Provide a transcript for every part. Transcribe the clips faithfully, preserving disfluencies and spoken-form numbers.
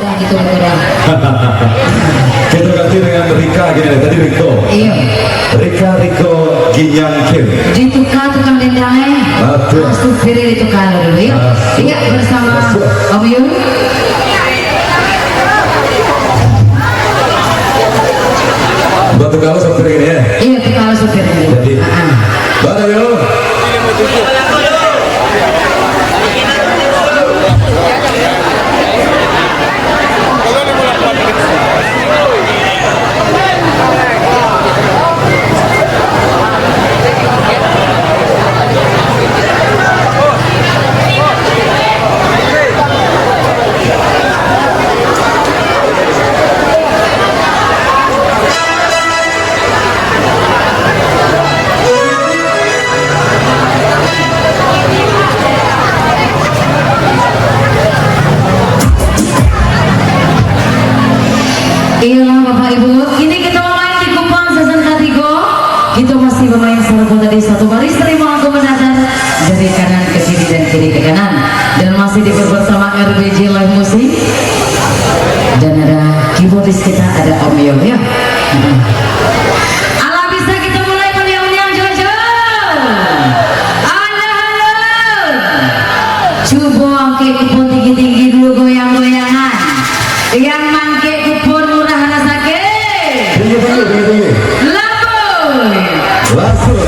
Gitu, gitu dah. Kita ganti dengan Rika gini, tadi Riko. Iya. Rika, Riko, Ginyang Kim. Ditukar tukang dendang, eh. Betul. Ah, supir ditukar dulu, ya. Ah, iya, bersama Om Yul. Betul, kalau supir ini, ya. Iya, tukar supir ini. Jadi, ah, ah. Mana, yo? Iyolah, Bapak Ibu, kini kita mamain di kupang season katigo. Kita masih bermain sarapun dari satu baris, terima komandan dari kanan ke kiri dan kiri ke kanan. Dan masih diperbersama R B J Live Music. Dan ada keyboardis kita, ada Om Yong, ya. Alah, bisa kita mulai meriang-meriang, jujur. Alah, alah. Cubo angkek kupon tinggi-tinggi dulu, goyang-goyangan. Yang mangkek kupon murah rasake. Tinggi, tinggi, tinggi, tinggi. Langsung. Langsung.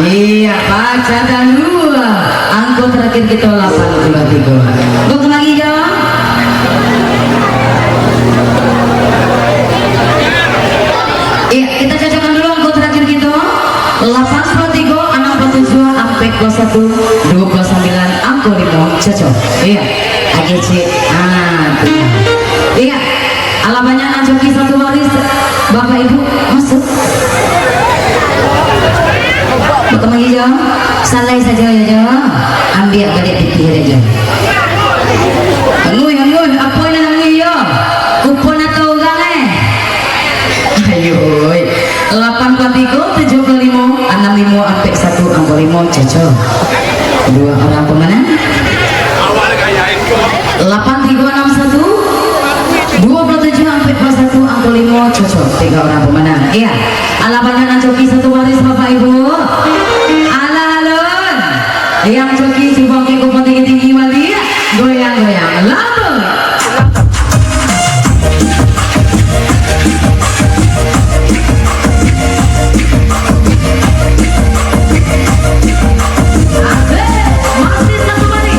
Iya, pacah dan dua. Angko terakhir kito lapan puluah tigo. Angko lagi, Jo. Iya, kita cocokkan dulu angko terakhir kito. Lapan puluah tigo, anam puluah tujuah, ampek puluah satu, duo puluah sambilan, Cocok. Iya. Agak cik. Ah, tu. Iya. Alah banyak nan coki satu baris. Bapak Ibu, masuk. Bukan lagi, Jo. Salai saja, ya, Jo. Ambiak baliak pitih, ya, Jo. Angui, angui. Apo nan angui, yo? Kupon atau urang, eh? Ayo, oi. Lapan puluh tiga, tujuh puluh lima, enam lima, ampek satu, angko lima, cocok. Dua orang pemenang. Lapan tiga enam satu, dua puluh tujuh, ampek puluh satu, angko lima, cocok. Tiga orang pemenang. Iya. Alah banyak nan coki satu baris, Bapak Ibu. Alah alun. Yang coki cubo angkek kupon tinggi-tinggi baliak. Goyang-goyang. Lambung. Asik. Masih satu kali.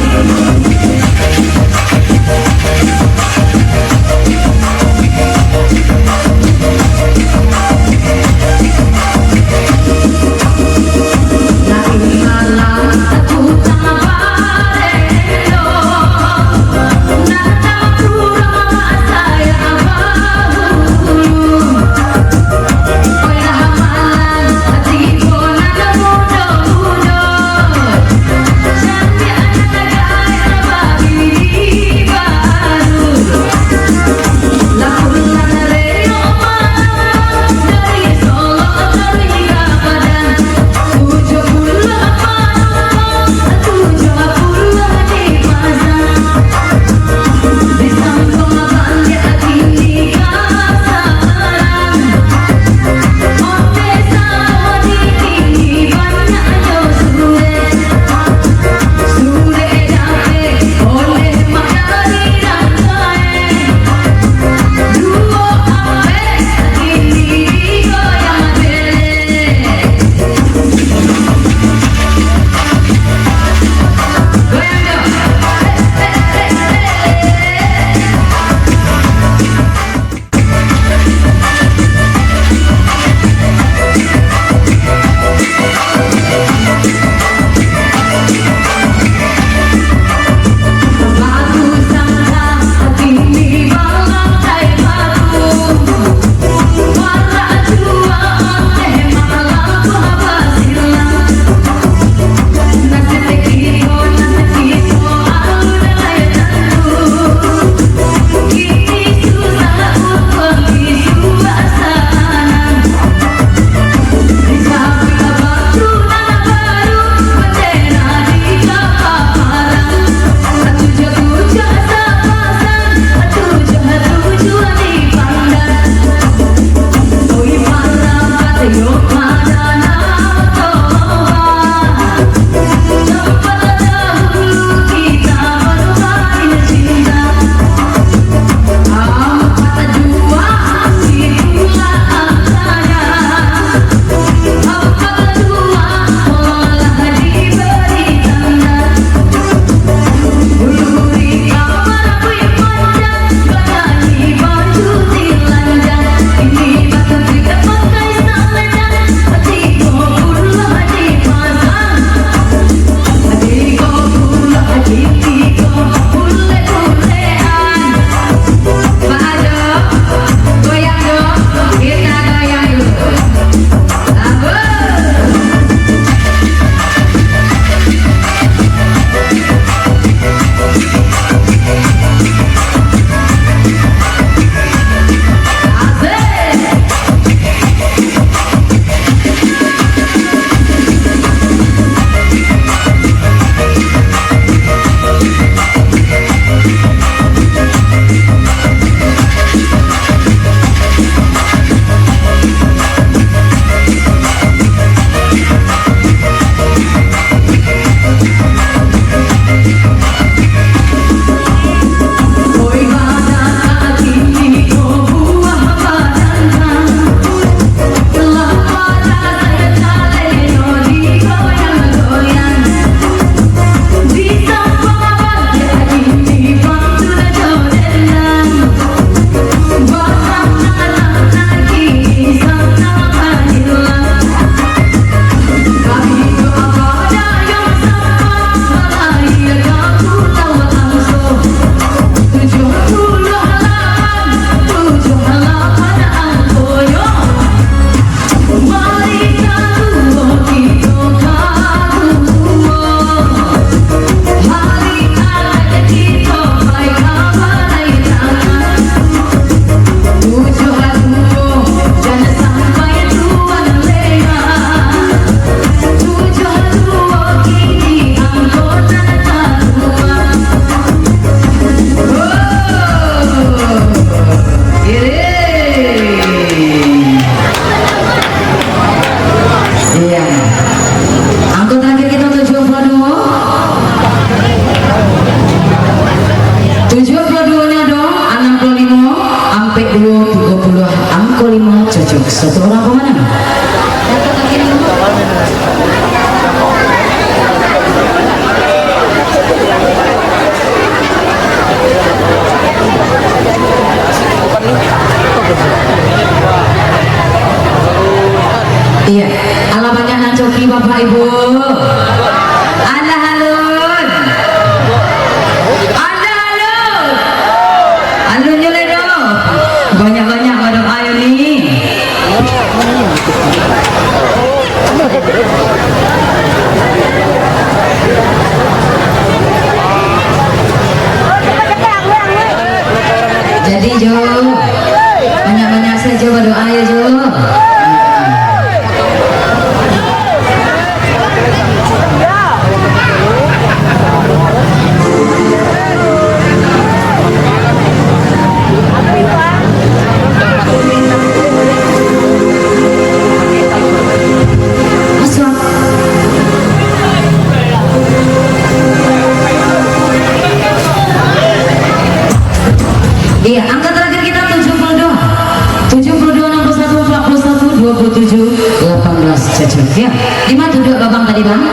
Yo, di ma duduak abang tadi, Bang?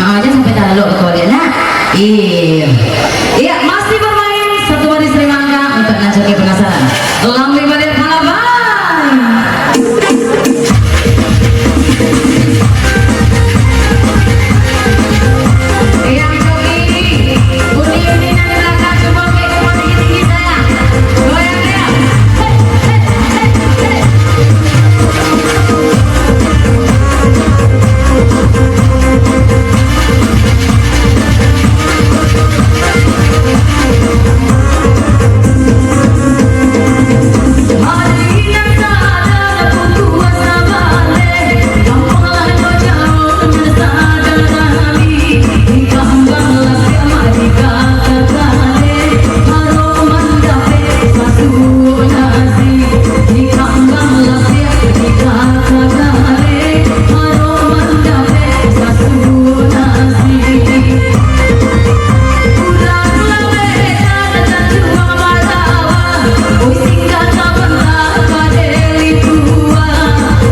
Ha, jan sampai talalok ka toalet, nak. Iyo. Iyo, masih bermain satu baris lima angka untuk nan caki penasaran. Lambai baliak ka lapan. Yang caki, uni-uni nan di balakang, cubo angkek kuku tinggi-tinggi, sayang. Goyang, goyang.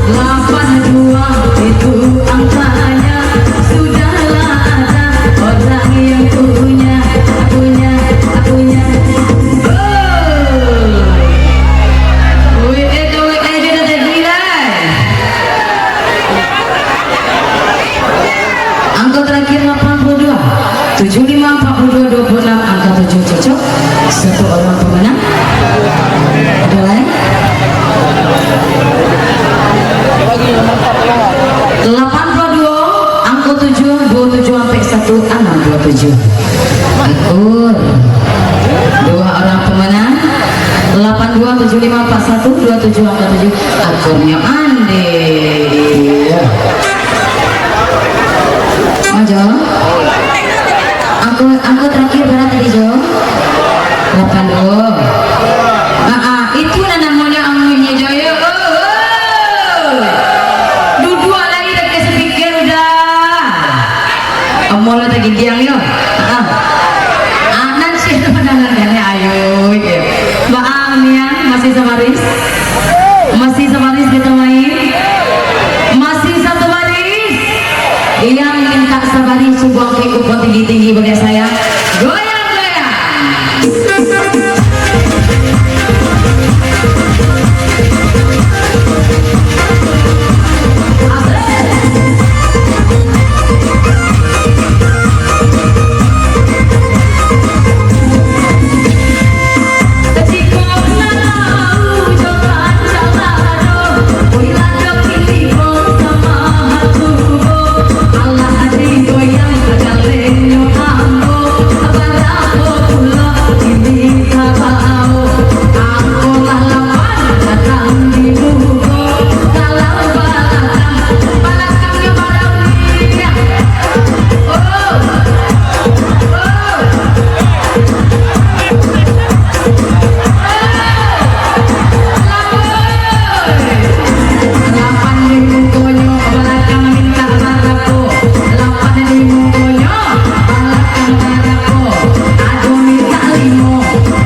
Lapan dua itu angkanya, sudahlah ada orang yang punya, punya, punya. Oh. Wih, eh, kawin aja dah jadi lah. Angka terakhir lapan puluh dua. Tujuh lima, empat puluh dua, dua puluh enam, angka tujuh cocok. Satu orang pemenang. Ada lain? Lapan puluh dua, angka tujuh, dua tujuh sampai satu, enam puluh tujuh. Akur. Dua orang pemenang. Lapan dua, tujuh lima, empat satu, dua tujuh, angka tujuh. Akurnya Andi. Maju. Angka, angka terakhir bara tadi, Jo? Lapan dua. Ah, ah, itu nan namonyo amuihnyo, Jo, yo. Oh, oh. Duduak lai dakek speaker udah. Amuah lah tagidiang, yo. Ah, ah. Ah, nan sia tu pandangan nenek, ayo, yo. Baa, Niang, masih sabaris? Masih sabaris kita main? Masih satu baris? Yang minta sabaris, cubo angkek kuku tinggi-tinggi baliak, sayang. Goyang, goyang. Lapan di mukonyo, balakang mintak barapo? Lapan di mukonyo, balakang barapo? Ado mintak limo,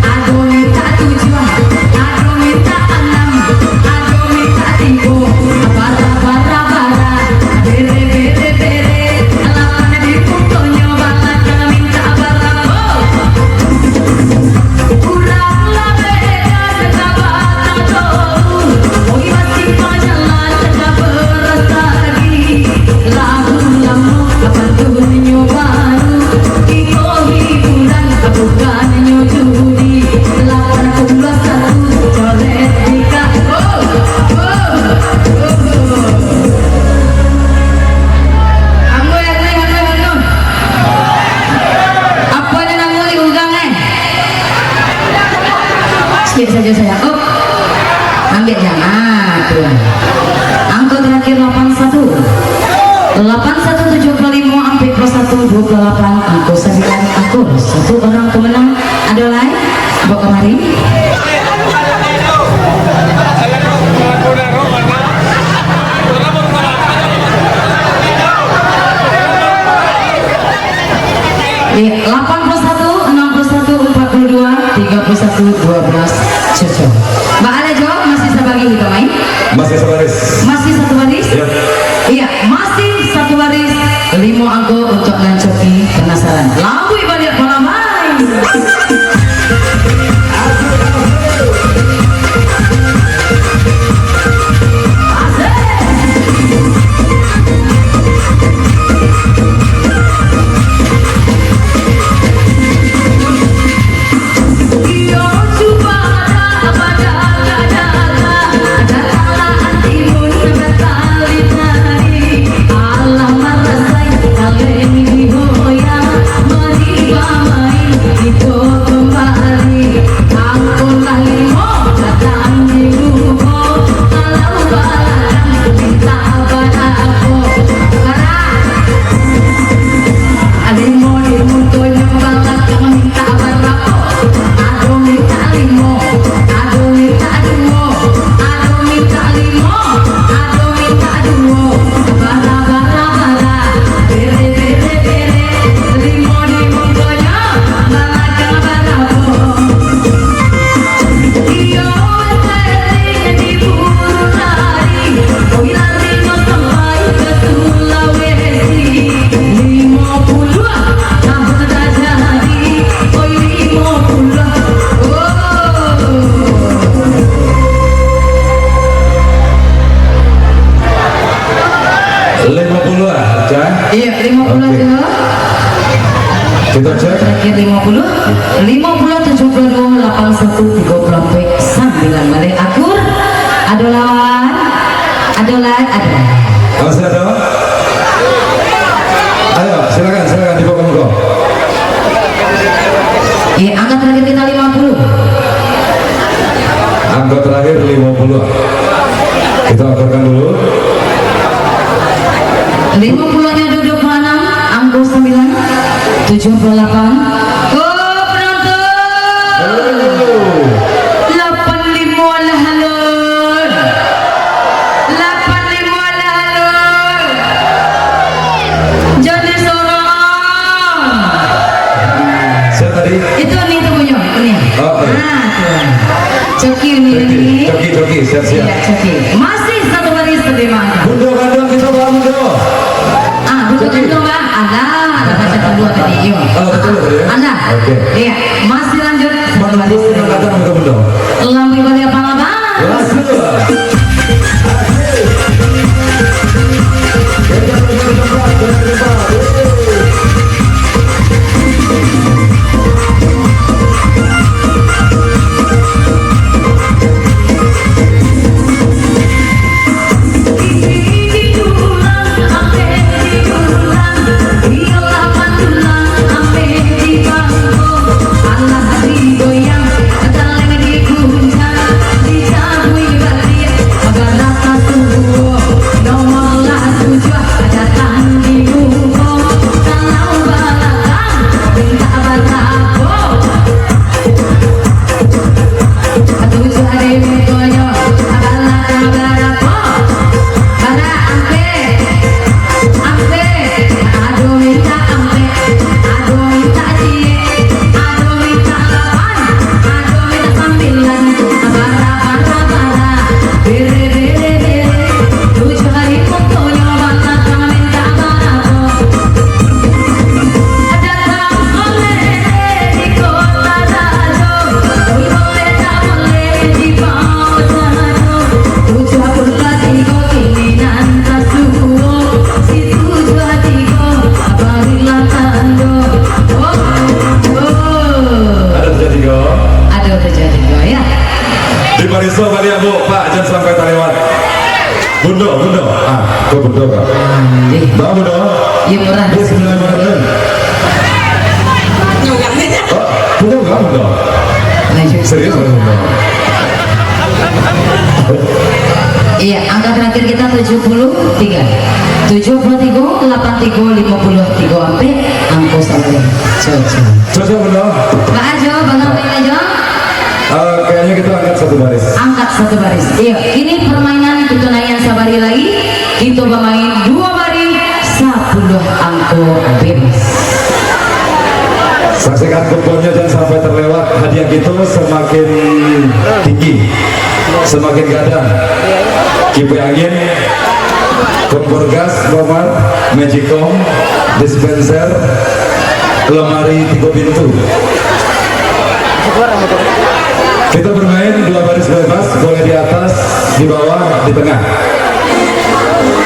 ado mintak tujuah, ado mintak anam, ado mintak tigo. Bara, bara, bara, bere, bere, bere. Lapan di mukonyo, balakang mintak barapo? Kurang labih. Apo nyo namo di urang, eh? Ciek sajo sayang. Oh. Ambiak jam. Ah, tu. Angko terakhir lapan satu. Lapan satu, tujuh puluh lima, ampat puluh satu, dua puluh lapan, angko sambilan, angko satu orang pemenang. Ado lai? Bawa kamari. Iya, lapan puluh satu, enam puluh satu, empat puluh dua, tiga puluh satu, dua belas. Cocok. Baa lai Jo, masih sabaris kita main? Masih sabaris. Masih satu baris? Iya. Iya. Limo di mukonyo, balakang mintak barapo? Ado mintak limo, ado mintak duo, ado mintak limo, ado mintak duo. Bara, bara, bara, bere, bere, bere. Limo di mukonyo, balakang barapo? Iyo, sering diburu lari, oi, lari no sampai ka Sulawesi. Limo puluah tahun dah jadi, oi, limo puluah. Oh. Limo puluah, Cak? Iya, lima puluh Oke. dulu. Kita cek. Terakhir lima puluh. Lima puluh, tujuh puluh dua, lapan satu, tiga puluh empat, sembilan balik akur. Ado lawan? Ado lawan? Ado. Masih ada? Ayo, silakan, silakan dibawa ke muka. Eh, angka terakhir kita lima puluh. Angka terakhir lima puluh. Kita akurkan dulu. Lima puluhnya duduk mana? Angko sembilan, tujuh puluh delapan. Oh, penonton. Halo. Lapan limo lah, halo. Lapan limo lah, halo. Jadi sorang. Siapa tadi? Itu ni tu punyo, ni. Oh, oh. Ah, tu. Coki ni, Coki, ni. Coki, Coki, siap, siap. Iya, Coki. Masih satu baris, terima kasih. Bundo Gandong kita bawa Bundo. Ah, Bundo Coki. Gandong, Bang. Alah, dah baca kedua tadi, yo. Oh, betul tadi, ya? Alah. Oke. Iya, masih lanjut. Satu baris. Bundo Gandong kita, Bundo. Lambai baliak pangabang. Masuk. Ampek, ado mintak ampek, ado mintak ciek, ado mintak lapan, ado mintak sambilan, bara, bara, bara, bere, bere, bere, tujuah ari mukonyo, balakang mintak barapo? Datang oleh di kota rajo, oi, boleh tak boleh dibawa sajo. Tujuah puluah tigo kini nan tasuo, si tujuah tigo barilah tando. Oh, oh. Ado tujuah tigo? Ado tujuah tigo, ya. Dipariksa baliak, Bu, Pak, jan sampai talewat. Bundo, Bundo. Ah, ko Bundo, Kak. Anjing. Ba, Bundo. Iya, murah. Dia sebenarnya mana, Bundo? Nyurang. Oh, Bundo, Bundo. Ayo. Serius, Bundo? Iya, angka terakhir kita tujuh puluh tiga. Tujuh puluh tiga, lapan tiga, lima puluh tiga, ampek, angko sampai. Cocok. Cocok, Bundo. Ba ajo, bagaimana ajo? Eh, kayaknya kita angkat satu baris. Angkat satu baris. Iya, ini permainan kita naian sabari lagi. Kita bermain dua baris, sapuluah angko bebas. Saksikan kuponnya, jangan sampai terlewat. Hadiah kita semakin tinggi, semakin gadang. Kipas angin, kompor gas, Indomart, Magicom, dispenser, lemari tiga pintu. Kita bermain dua baris bebas, boleh di atas, di bawah, di tengah.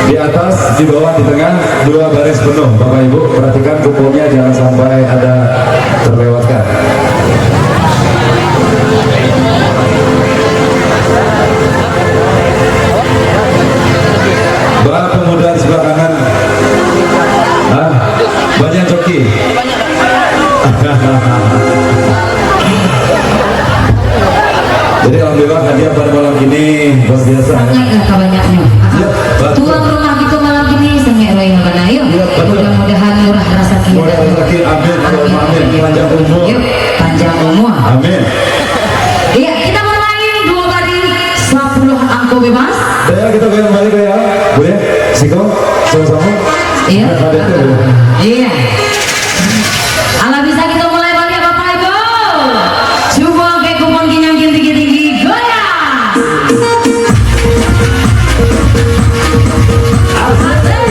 Di atas, di bawah, di tengah, dua baris penuh. Bapak Ibu, perhatikan pukulnya, jangan sampai ada terlewatkan. Ba, pemuda di sebelah kanan. Hah? Banyak joki. Jadi, alhamdulillah, hadiah pada malam ini luar biasa, ya. Sangatlah kabanyaknyo. Ya, betul. Tuan rumah kita malam ini sangat royal bana, yo. Ya, betul. Mudah-mudahan murah rasaki. Murah rasaki, amin. Amin. Amin. Panjang umur. Yo, panjang umur. Amin. Iya, kita bermain dua baris sepuluh angko bebas. Daya, kita goyang balik, ya. Boleh? Siko, sama-sama. Iya. Ada, ada, ada. Iya. Alah, bisa kita mulai baliak, Bapak Ibu. Cubo angkek kupon ginjang tinggi-tinggi, goyang. Asik.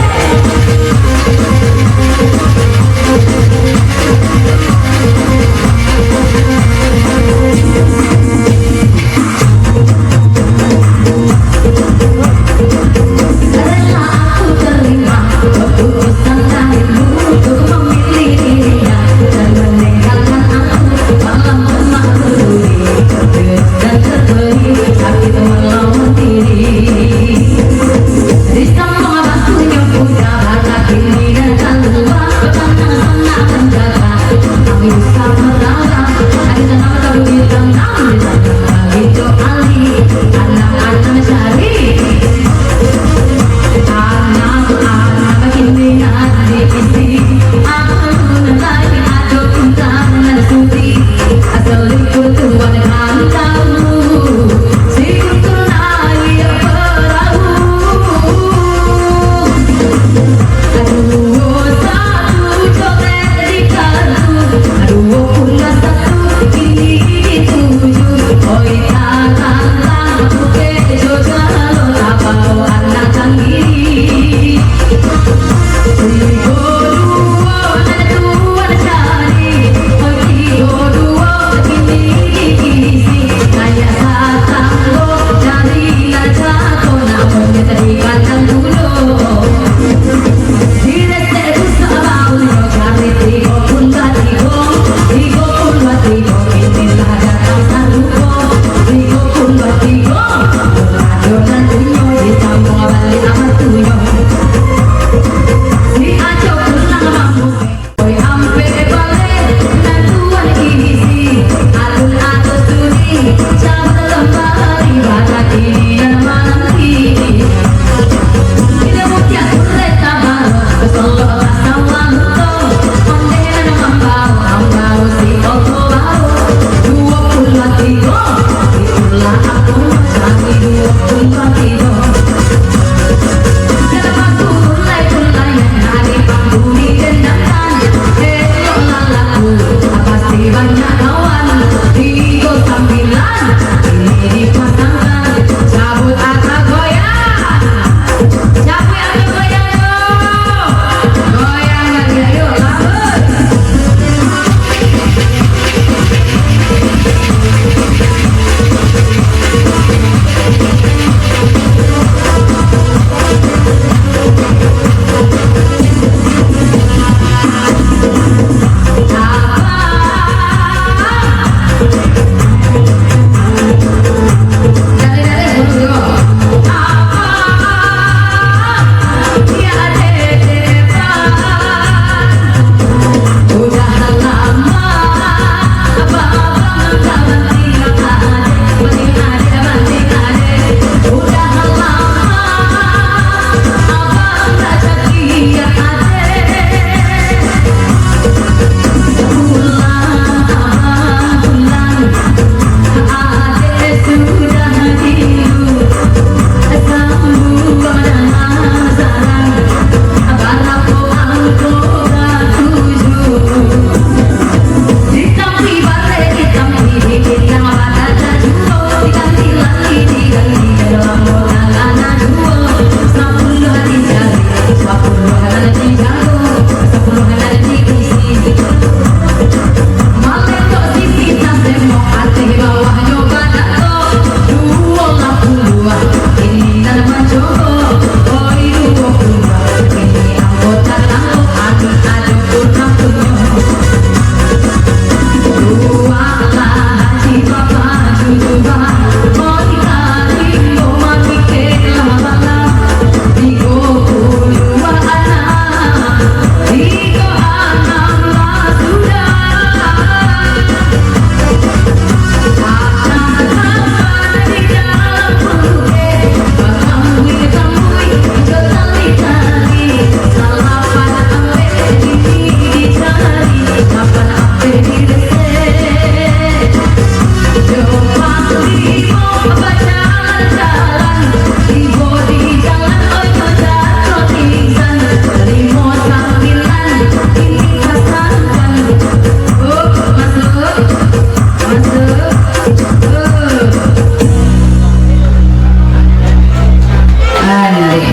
Andeh.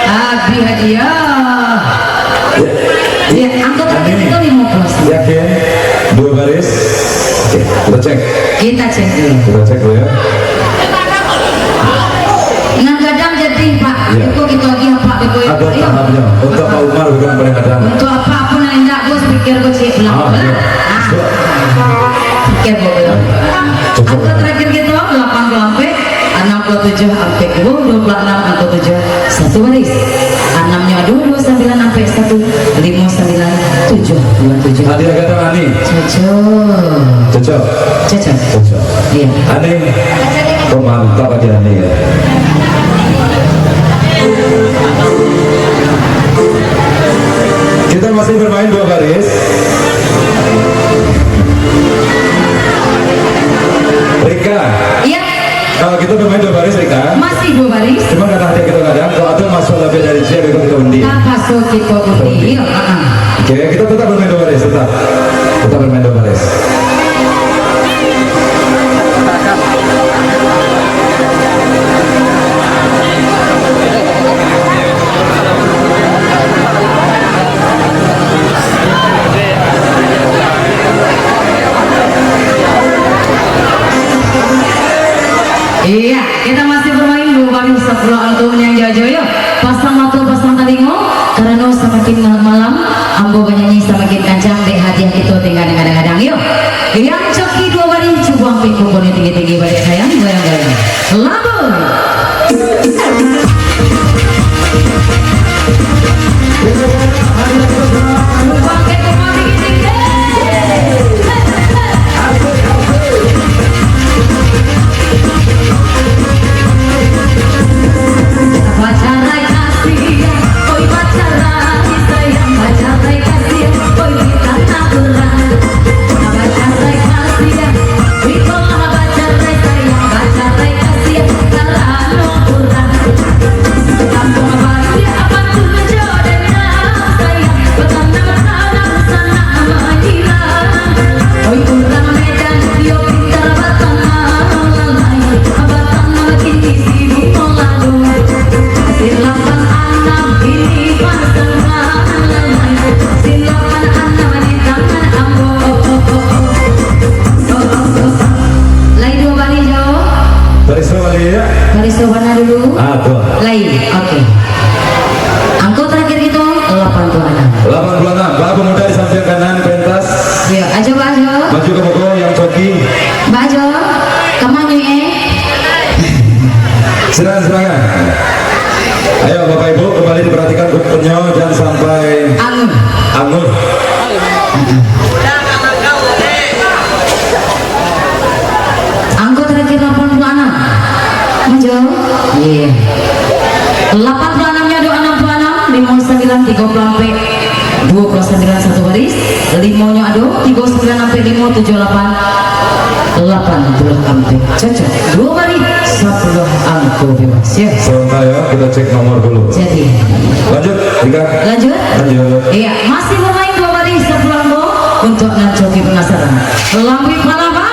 Abih hadiah. Ya. Ya, angkot terakhir kita lima belas. Yakin? Dua baris. Oke, kita cek. Kita cek dulu. Kita cek dulu ya. Nan gadang jadi, Pak. Ya. Iko kita lagi, Pak, iko ya. Ada tahapnya. Untuk Pak Umar bukan paling gadang. Untuk apa pun nan indak, Gus, pikir ko cek pulang. Ah, iya. Ah. Siap. Pikir ko pulang. Cocok. Angkot terakhir kita, lapan puluh ampek. Anam puluh tujuh ampek duo, duo puluh anam angko tujuah, satu baris. Anamnyo ado duo sambilan ampek satu, limo sambilan tujuah dua tujuah. Hadiah gadang Ani. Cocok. Cocok. Cocok. Cocok. Iya. Ani, kok mantap aja Ani ya. Kita masih bermain dua baris. Rika. Iya. Kalau kita bermain dua baris, Rika. Masih dua baris. Cuma karena hati kita kadang, kalau ada masuk lebih dari C, kita undi. Tapaso kita undi. Undi. Iyo, ha-ha. Oke, kita tetap bermain dua baris, tetap. Tetap bermain dua baris. Iya, kita masih bermain dua baris sapuluah angko nan jajo yo. Pasang mato, pasang talingo, karano samakin malam-malam, ambo banyanyi samakin kancang, dek hadiah kito tingga gadang-gadang yo. Yang coki dua baris, cubo ampek kukuhnyo tinggi-tinggi baliak sayang, goyang-goyang. Lambung. Lai duo bali jo. Baris duo bali, ya. Baris duo bana dulu. Ah, tuh. Lai, oke. Angko terakhir kito, lapan puluh anam. Lapan puluh anam. Bapak pemuda di samping kanan, pentas. Ya, ajo, Pak, ajo. Maju ke muka yang coki. Pak, ajo. Kamanyo, eh? Silakan, silakan. Ayo, Bapak Ibu, kembali diperhatikan kukuhnyo, jangan sampai angun. Angun. Angko terakhir lapan puluh anam. Maju. Iya. Lapan puluh anam nyo ado anam puluh anam, limo sambilan, tigo puluh ampek, duo puluh sambilan satu baris, limo nyo ado, tigo sambilan ampek limo, tujuah lapan, lapan puluh ampek. Cocok. Duo baris, sapuluah angko bebas. Ya. Sebentar ya, kita cek nomor dulu. Jadi. Lanjut, Rika. Lanjut? Lanjut. Iya, masih bermain duo baris, sapuluah angko untuk nan coki penasaran. Lambuik palaba.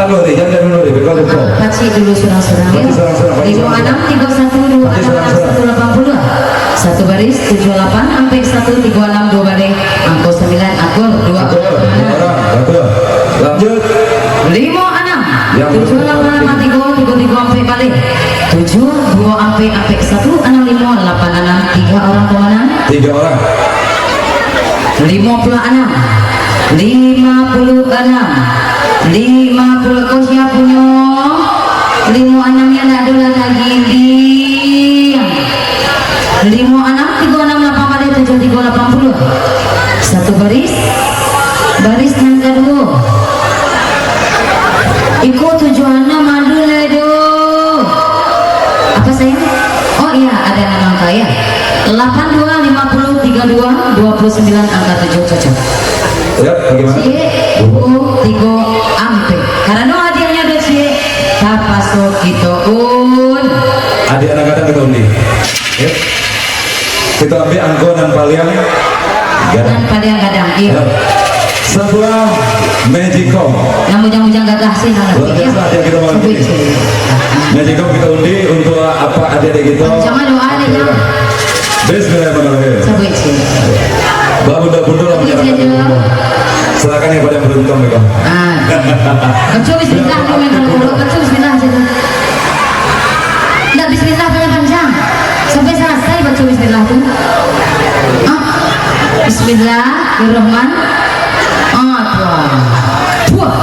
Dulu, deh, jangan dulu, deh, bebas, bebas. Ah, pacik dulu surang-surang, ya. Pacik surang-surang, pacik surang-surang. Limo anam tigo satu dua anam satu lapan puluh. Satu baris, tujuah lapan ampek satu tigo anam dua baleh. Angko sambilan, akur dua. Akur dua orang, batua. Lanjut. Limo anam, tujuah lapan lapan tigo tigo tigo ampek baleh. Tujuah dua ampek ampek satu anam limo lapan anam, tiga orang pemenang. Tiga orang. Limo puluah anam, lima puluah anam, lima puluah, ko sia punyo? Limo anam yang ndak ado lah lagi, Indi. Limo anam, tigo anam lapan baleh, tujuah tigo lapan puluh. Satu baris, baris nan kaduo. Iko tujuah anam ado lah, doh. Apa, sayang? Oh iya, ada nama angka, ya. Lapan dua lima puluh tiga dua dua puluh sembilan angka tujuh cocok. Ya, bagaimana? Ciek, duo, tigo, ampek. Karano hadiahnyo ado ciek, tapaso kito un. Hadiah nan gadang kito undi. Ya. Kito ambiak angko nan paliang gadang. Nan paliang gadang, iyo. Ya. Sabuah Magicom. Nan bujang-bujang gagah sih, nan luar biasa hadiah kito malam ini. Sabuik sih. Magicom kito undi untuk apa adik-adik kito. Jangan doa deh, ya. Bismillahirrahmanirrahim. Sabuik sih. Baru dah bundo lah. Sabuik menyerahkan saja. Silakan yang paling beruntung, ya, Bang. Ah. Baca bismillah dulu, main kalau urut. Baca bismillah saja. Ndak bismillah panjang-panjang. Sampai salasai baca bismillah tu. Ah. Bismillahirrahman-, ah, tuah. Tuah.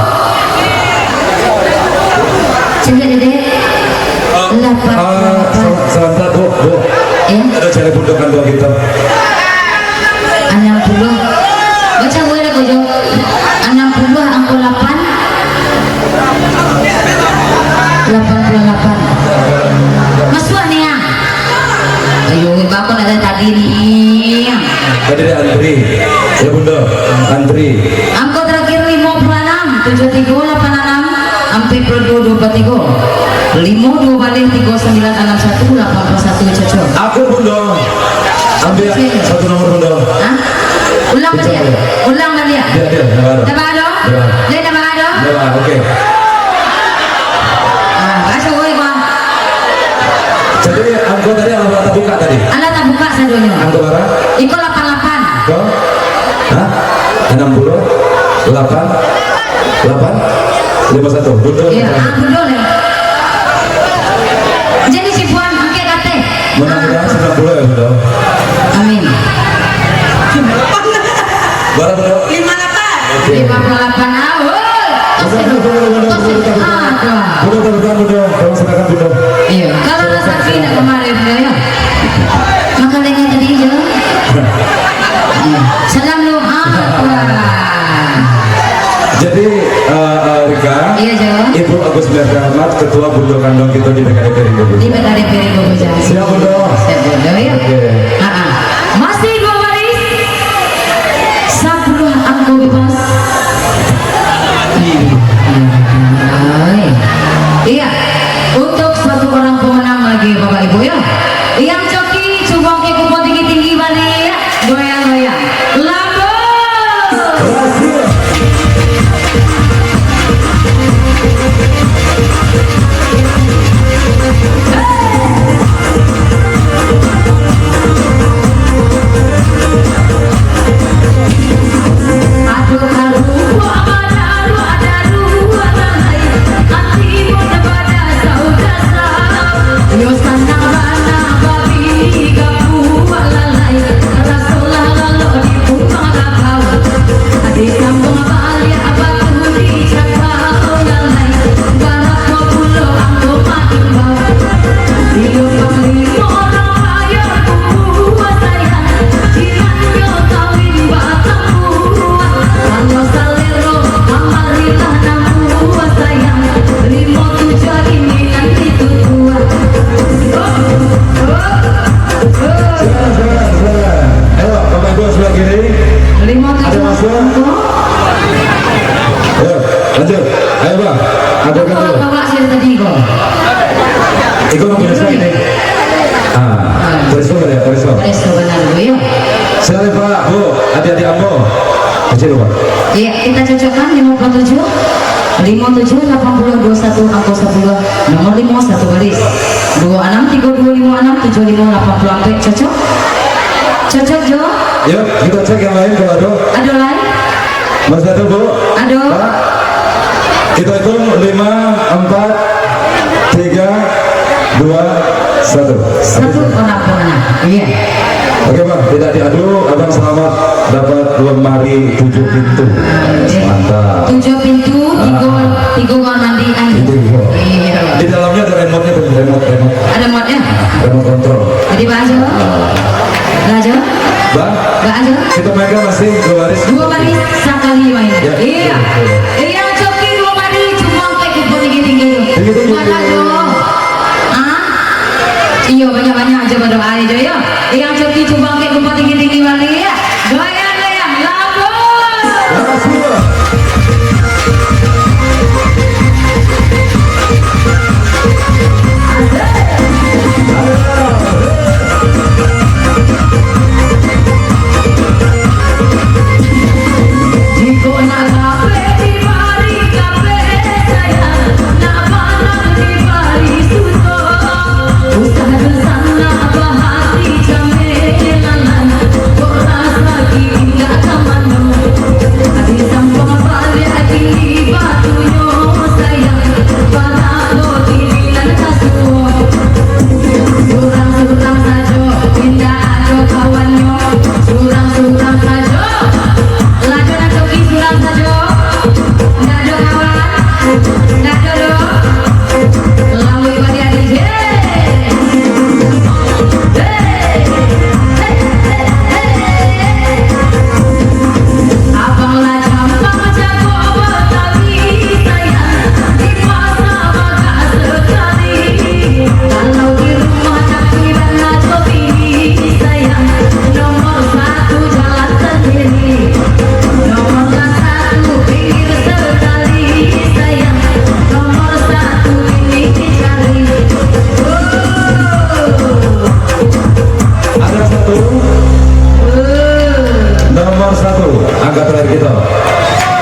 Cegak, Dedek. Lapan, ah, lapan. Sa-, sabanta, Bu, Bu. Eh? Ado cari bundokan dua kito. Anam puluah. Baca gue lah, Kojo. Anam puluah angko lapan. Lapan puluah lapan. Masuak ni, ah. Ayo, bako nak dari tadi ni. Tadi dia antri. Ya, Bunda. Antri. Angko terakhir limo puluah anam, tujuah tigo lapan anam, ampek puluah duo duo puluah tigo. Limo duo baleh tigo sambilan anam satu lapan puluah satu cocok. Aku, Bunda. Ambil satu nomor, Bunda. Hah? Ulang baliak. Ulang baliak. Dia, dia, dia baru. Dia baru? Dia baru. Dia baru? Dia baru, oke. Ah, baca, woi, Bang. Jadi, angko tadi alah tabuka tadi? Alah tabuka sadonyo. Angko bara? Iko lapan lapan. Ko? Hah? Anam puluah? Lapan? Lapan? Lima satu. Betul. Iya, ah, betul, ya. Jadi, si Puan, angkek kateh. Mudah-mudahan sembilan puluh ya, Bunda. Amin. Bara, Bunda? Lima lapan. Oke. Lima puluh lapan, ah, woi. Bunda, Bunda, Bunda, Bunda, Bunda, Bunda. Ah, tuh. Bunda, Bunda, Bunda, Bunda. Tolong silakan, Bunda. Iya. Kalau rezeki nak kemarin, Bunda, ya. Makan dengan tadi, ya. Iya. Salam doa, tuh. Jadi, eh, eh, Rika, iya, Jo. Ibu Agus Mihardi Ahmad, Ketua Bundo Kandang kita di P K D P Rimbo Bujang. Di P K D P Rimbo Bujang. Siap, Bunda? Siap, Bunda, ya. Oke. Ah, ah. Masih dua baris. Sapuluah angko bebas. Iya. Iya. Untuk satu orang pemenang lagi, Bapak Ibu, ya. Yang coki, cubo angkek kupon tinggi-tinggi baliak, ya. Goyang-goyang. Lambung. Ayo, Bapak Ibu sebelah kiri. Ada masuk? Ayo, lanjut. Ayo, Bang. Ada kan? Bapak, Bapak, saya tadi kok. Iko nang pereso ini. Ah, pereso kan ya, pereso. Pereso benar, Bu, ya. Silakan, Pak, Bu, adik-adik ambo. Kecil, Pak. Iya, kita cocokkan lima puluh tujuh. Limo tujuah lapan puluah duo satu angko sapuluah, nomor limo satu baris. Duo anam tigo duo limo anam tujuah limo lapan puluah ampek, cocok? Cocok, Jo? Yuk, kita cek yang lain kalau ada. Ada lain? Masih ada, Bu? Ada. Pak, kita hitung lima, empat, tiga, dua, satu. Satu orang pemenang. Iya. Oke, Bang, tidak diadu, Abang selamat dapat lemari tujuh pintu. Oke. Mantap. Tujuh pintu, tiga, ah, tiga kamar mandi, ah. Itu, iya. Iya. Di dalamnya ada remote-nya, tuh, remote, remote. Ada remote-nya? Remote kontrol. Jadi, Bang Jo. Ah. Bang Jo. Bang? Bang Jo. Kita mainkan masih dua baris. Dua baris sakali main. Ya, iya. Iya, iya. Iya, coki dua baris, cuma angkek kumpul tinggi-tinggi. Tinggi-tinggi. Mana, Jo? Ah? Iyo, banyak-banyak aja badoa aja, yo. Yang coki cubo angkek kumpul tinggi-tinggi baliak, yo. Goyang-goyang, lambung. Jikok nak kapeh dibari kapeh, sayang, nak panang dibari suto. Usah dunsanak bahati cameh lalai, kok rasaki indak ka mano. Adi sampah baliak kini batunyo, sayang, barapo kini nan ka suo. Surang-surang sajo, indak ado kawannyo. Surang-surang sajo. Lah jo nan coki surang sajo. Ndak ado kawan. Ndak ado doh. Lalu ibadah D J. Hei. Hei, hei, hei. Abang lah campang jago Betawi, sayang. Di pasa bagak sakali. Kalau di rumah tapi bana jo bini, sayang. Nomor satu jalan sendiri. Nomor satu pinggir sekali, sayang. Nomor satu ini dicari. Oh. Ada satu. Nomor satu, angka terakhir kita.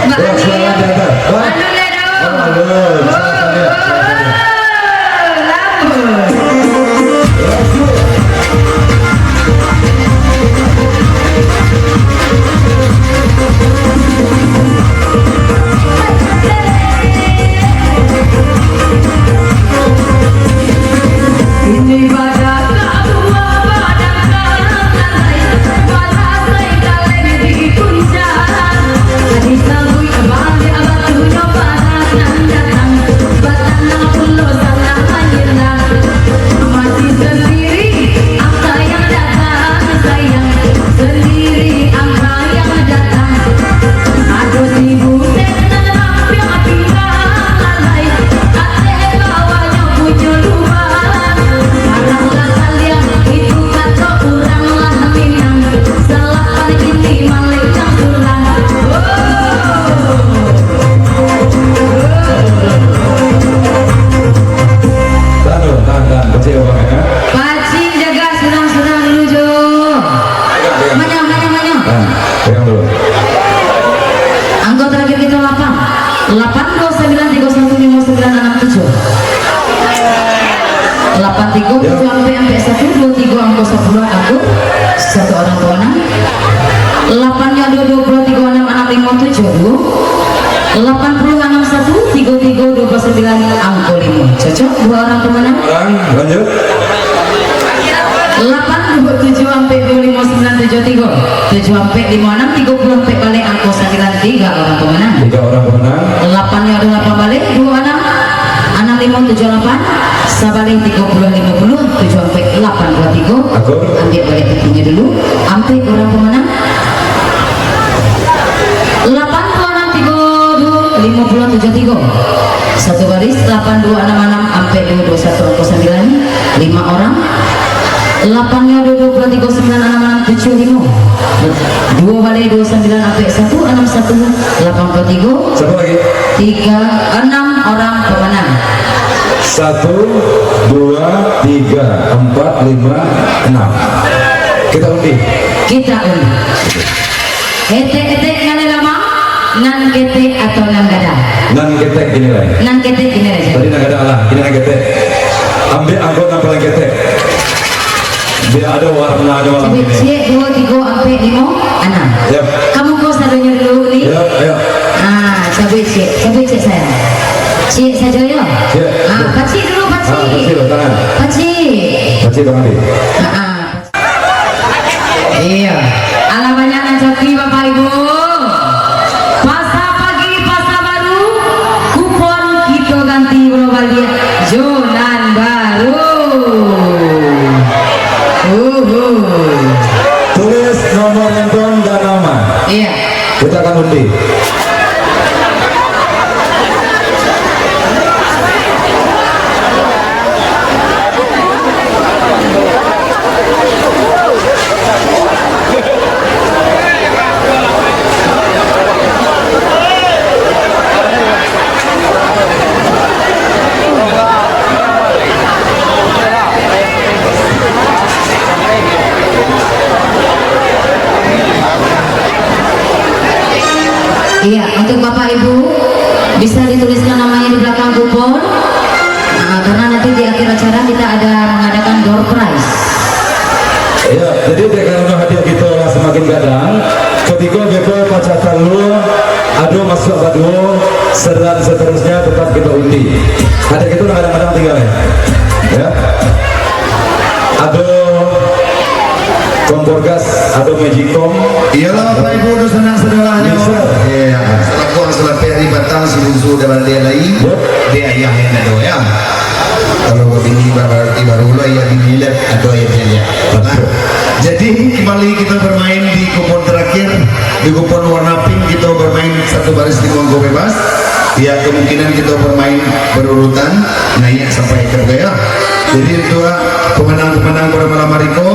Mbak Wah, Andi. Selamat datang. Wah. Anu Ledo. Oh, halo. Silakan, ya. Silakan, ya. Oh, lambung. Ini pada kabuah pada kalai, pada sai kalai di puncak. Tadi sabuik baliak batunyo pada nan datang, batanang pulo salah manyilang. Masih sendiri angka yang datang, sayang, sendiri angka yang datang. Ado si butek nan rampiang pinggang lalai, ateh bawahnyo punyo lubang. Arang lah saliang, itu kato urang lah Minang. Salapan kini malenggang surang. Oh. Tahan dulu, tahan, tahan. Pacik, Abang, ya. Pacik jaga surang-surang dulu, Jo. Pegang, pegang. Manyah, manyah, manyah. Nah, pegang dulu. Angka terakhir kita lapan. Lapan dua sembilan tiga satu lima sembilan enam tujuh. Lapan tiga tujuh ampek ampek satu dua tiga angko sepuluh angko satu orang pemenang. Lapan nyo dua dua puluh tiga enam enam lima tujuh dua. Lapan puluh enam satu tiga tiga dua puluh sembilan angko lima. Cocok dua orang pemenang. Orang, lanjut. Lapan dua tujuh ampek dua lima sembilan tujuh tiga. Tujuh ampek lima enam tiga puluh ampek baleh angko sambilan tiga orang pemenang. Tiga orang pemenang. Lapan nyo ado lapan baleh, dua enam, enam lima tujuh lapan, sabaleh tiga puluh lima puluh, tujuh ampek lapan dua tiga. Akur. Ambiak baleh pitinyo dulu. Ampek orang pemenang. Lapan dua enam tiga dua lima puluh tujuh tiga. Satu baris, lapan dua enam enam ampek dua dua satu angko sambilan, lima orang. Lapan nyo dua dua puluh tiga sembilan enam enam tujuh lima. Dua baleh dua sambilan ampek satu enam satu lapan puluh tiga. Siapa lagi? Tiga, enam orang pemenang. Satu, dua, tiga, empat, lima, enam. Kita undi. Kita undi. Etek-etek ngaleh lama. Nan ketek atau nan gadang? Nan ketek kini lai. Nan ketek kini lai. Tadi nan gadang lah, kini nan ketek. Ambiak angkau nan paling ketek. Bia ado warnanyo malam kini. Ciek, duo, tigo, ampek, limo, anam. Yap. Kamu ko sadonyo dulu ni. Yap, yap. Ah, cabuik ciek, cabuik ciek sayang. Ciek sajo yo. Ciek. Ah, pacik dulu, pacik. Ah, pacik lah tangan. Pacik. Pacik tangan, Dik. Ah, ah. Iya. Alah banyak nan coki, Bapak Ibu. Pasar pagi, pasar baru, kupon kito ganti baliak jo nan baru. Uhu. Tulis nomor handphone dan nama. Iya. Kita akan undi. Iya, untuk Bapak Ibu, bisa dituliskan namanya di belakang kupon. Nah, karena nanti di akhir acara kita ada mengadakan door prize. Ya, jadi dek karano hadiah kito lah samakin gadang, katiko beko pacah talua, ado masuak baduo, dan seterusnya tetap kito undi. Hadiah kito lah gadang-gadang tingga, ya. Ya. Ado kompor gas, ado magicom. Iyolah, Bapak Ibu, dunsanak sadonyo. Bisa. Iya, salaku salapeh ari patang, si bunsu udah baliak lai. Yep. Dek ayah nan ado, ya. Kalau babini ba-, bararti baru lo ayah bini lah, ado ayah bini lah. Nah, jadi kembali kita bermain di kupon terakhir, di kupon warna pink kita bermain satu baris limo angko bebas. Ya, kemungkinan kita bermain berurutan, naik sampai ke bawah. Jadi untuk pemenang-pemenang pada malam hari ko,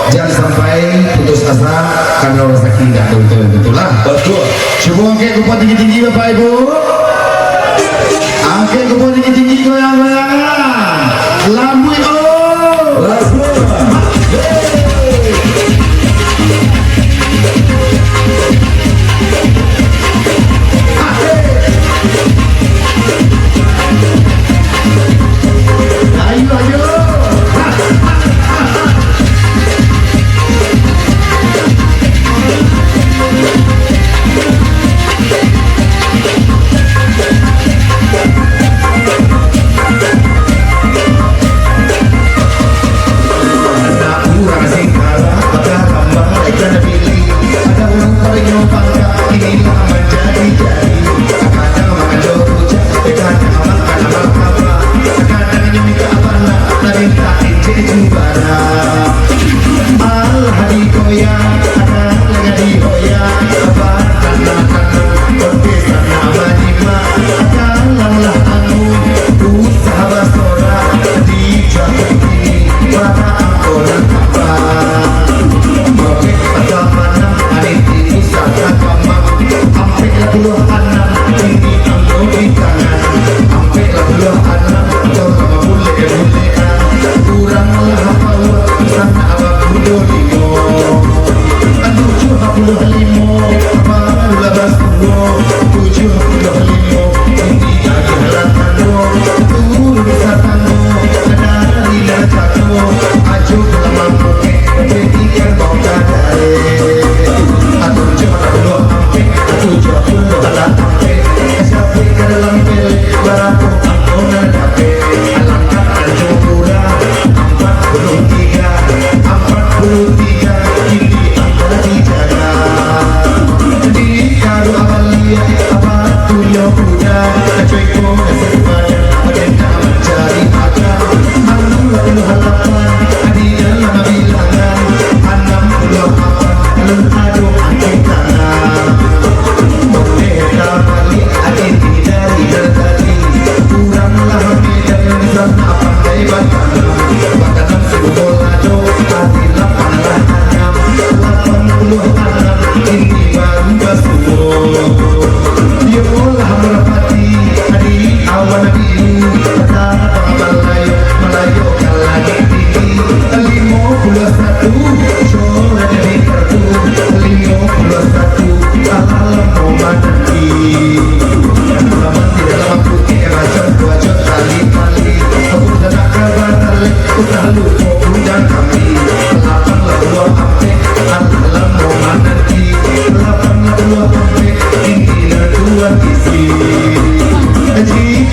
jangan sampai putus asa karena rezeki ndak tentu-tentu lah. Betul. Cubo angkek kupon tinggi-tinggi, Bapak Ibu. Angkek kupon tinggi-tinggi, goyang-goyangan. Lambuik, oh. Lambuik. Ayo, ayo.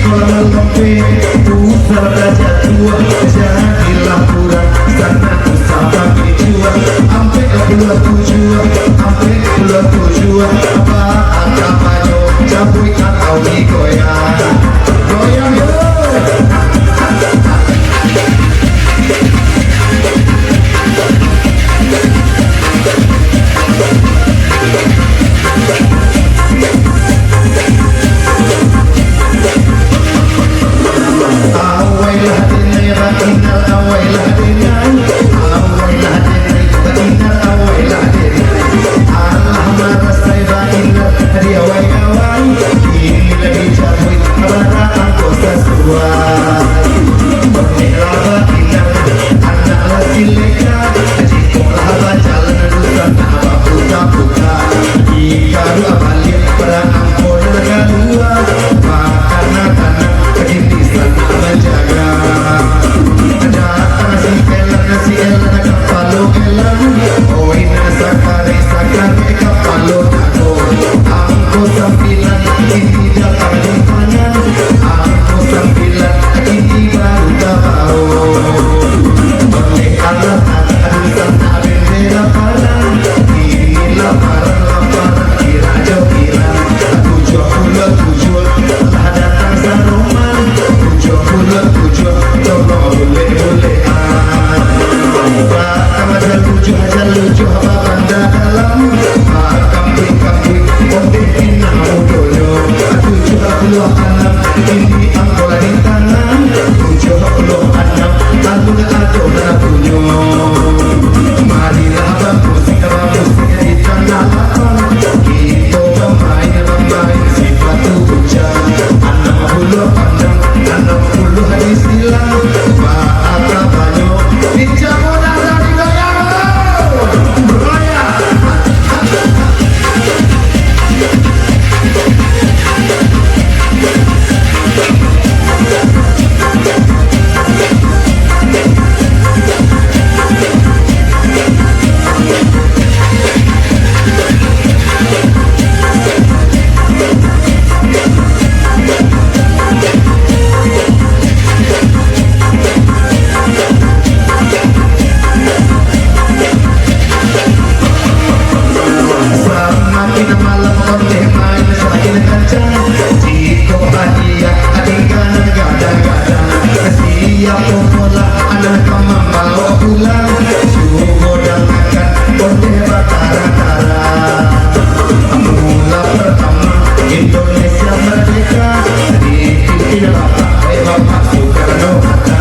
Malam lompek, usah tajatuah, jadilah urang sanak usah bagi jua. Ampek puluah tujuah, ampek puluah tujuah, apa angka banyo, cabuik atau digoyang. Goyang, yo! Awailah denai, bakinar, awailah denai. Awailah denai, bakinar, awailah denai. Alah marasai bakinar, di awai-awai. Kini lai dicabuik, bara angko sasuai. Oneh lah bakinar, anak lah sileka. Jikok lah bajalan, dusanak baputa-puta. Ikaruah baliak, bara angko nan kalua. Makanan-kanan, kini sanak manjaga. Datang si Elan, si Elan, kapalo Elan. Oi, nan sakarek-sakarek, kapalo nago. Angko sambilan, kini datang di tangan. Angko sambilan, kini baru tabao. Oleh Allah, adusan bendera parang. Kini lah parang, lah parang, kira jo kira. Tujuah puluah tujuah lah datang saroman. Tujuah puluah tujuah, tolong bulek-bulekan. Bakam aja lucuah, aja lucuah, babanda dalam. Bakam buik-buik, ondeh pinang mudonyo. Tujuah puluah anam, kini angko lah di tangan. Tujuah puluah anam, alun ado nan punyo. Marilah bamusik, bamusik di tanah lapang. Kito bamain, bamain sipatu bujang. Anam puluah pandang, anam puluah di silang. Baa kabanyo, di jago nan tadi goyang. Goyang. Samakin malam ondeh main samakin kancang. Jikok hadiah tingga nan gadang-gadang, siapo pulo nan ka mambawo pulang? Cubo dangakan ondeh batara-tara. Mula partamo Indonesia mardeka, dipimpin Bapak, eh, Bapak Soekarno Hatta.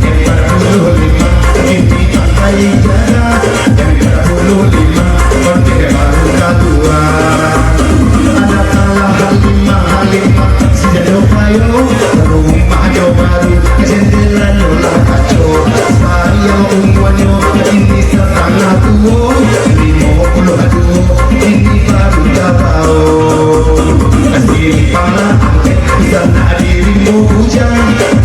Empat puluh lima, kini angka ijazah. Empat puluh lima, ondeh baru kalua. Datanglah Halimah, Halimah, si jado payo. Rumahnyo baru, jendelanyo lah kaco. Sayang umuanyo, kini satangah tuo. Limo puluah duo, kini baru tabao. Simpang lah Ampek, sanak di Rimbo Bujang.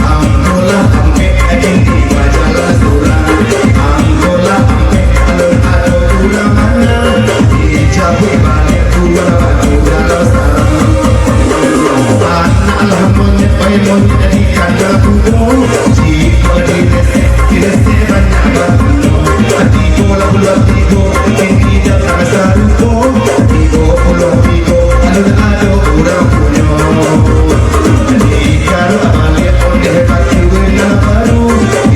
Angko lah Ampek, kini bajalan surang. Angko lah Ampek, alun ado urang manang. Dicabuik baliak buah batu dalam sarang. Anak lah monyet, oi monyet di kandang kudo. Jikok dilesek, dilesek banyak batunyo. Tigo lah puluah tigo, kini datang sarupo. Tigo puluah tigo, alun ado urang punyo. Dikaruah baliak ondeh batua nan baru.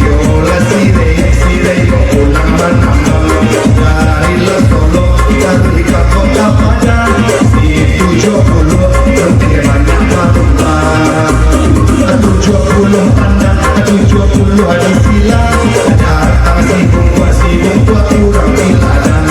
Iyolah sireh, sireh yo pulang manambang. Dari Losolok, taruih ka Kota Padang. Si tujuah puluah, ondeh banyak batumbang. Tujuah puluah pandang, tujuah puluah di silang. Datang si bungkuak, si bungkuak urang di ladang.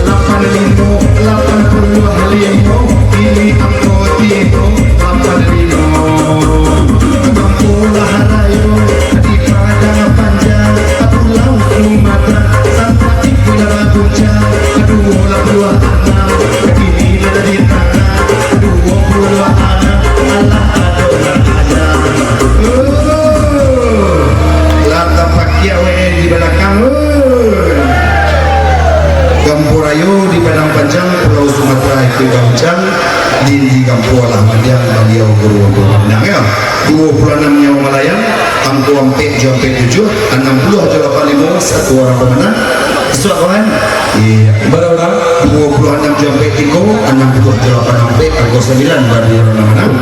Lapan limo, lapan puluah limo, kini angko tibo, lapan limo. Kampuang Laharayo di Padang Panjang, Pulau Sumatera, sampai di Pulau Baguncang, duo puluah anam, kini nan di tangah, duo puluah anam, alah ado nan ada. Oh, lah tapakiak W N di balakang, oh. Kampuang Rayo di Padang Panjang, Pulau Sumatera, itu Baguncang, di, di Kampuang Alah Mandiang, Baliau, Guru, Guru Minang, ya. Duo puluah anam nyawa malayang, angko ampek jo ampek tujuah, anam puluah jo lapan limo, satu urang pamanang. Isuak, kawan. Iya. Bara urang? Duo puluah anam jo ampek tigo, anam puluah jo lapan ampek, angko sambilan, bara urang nan manang.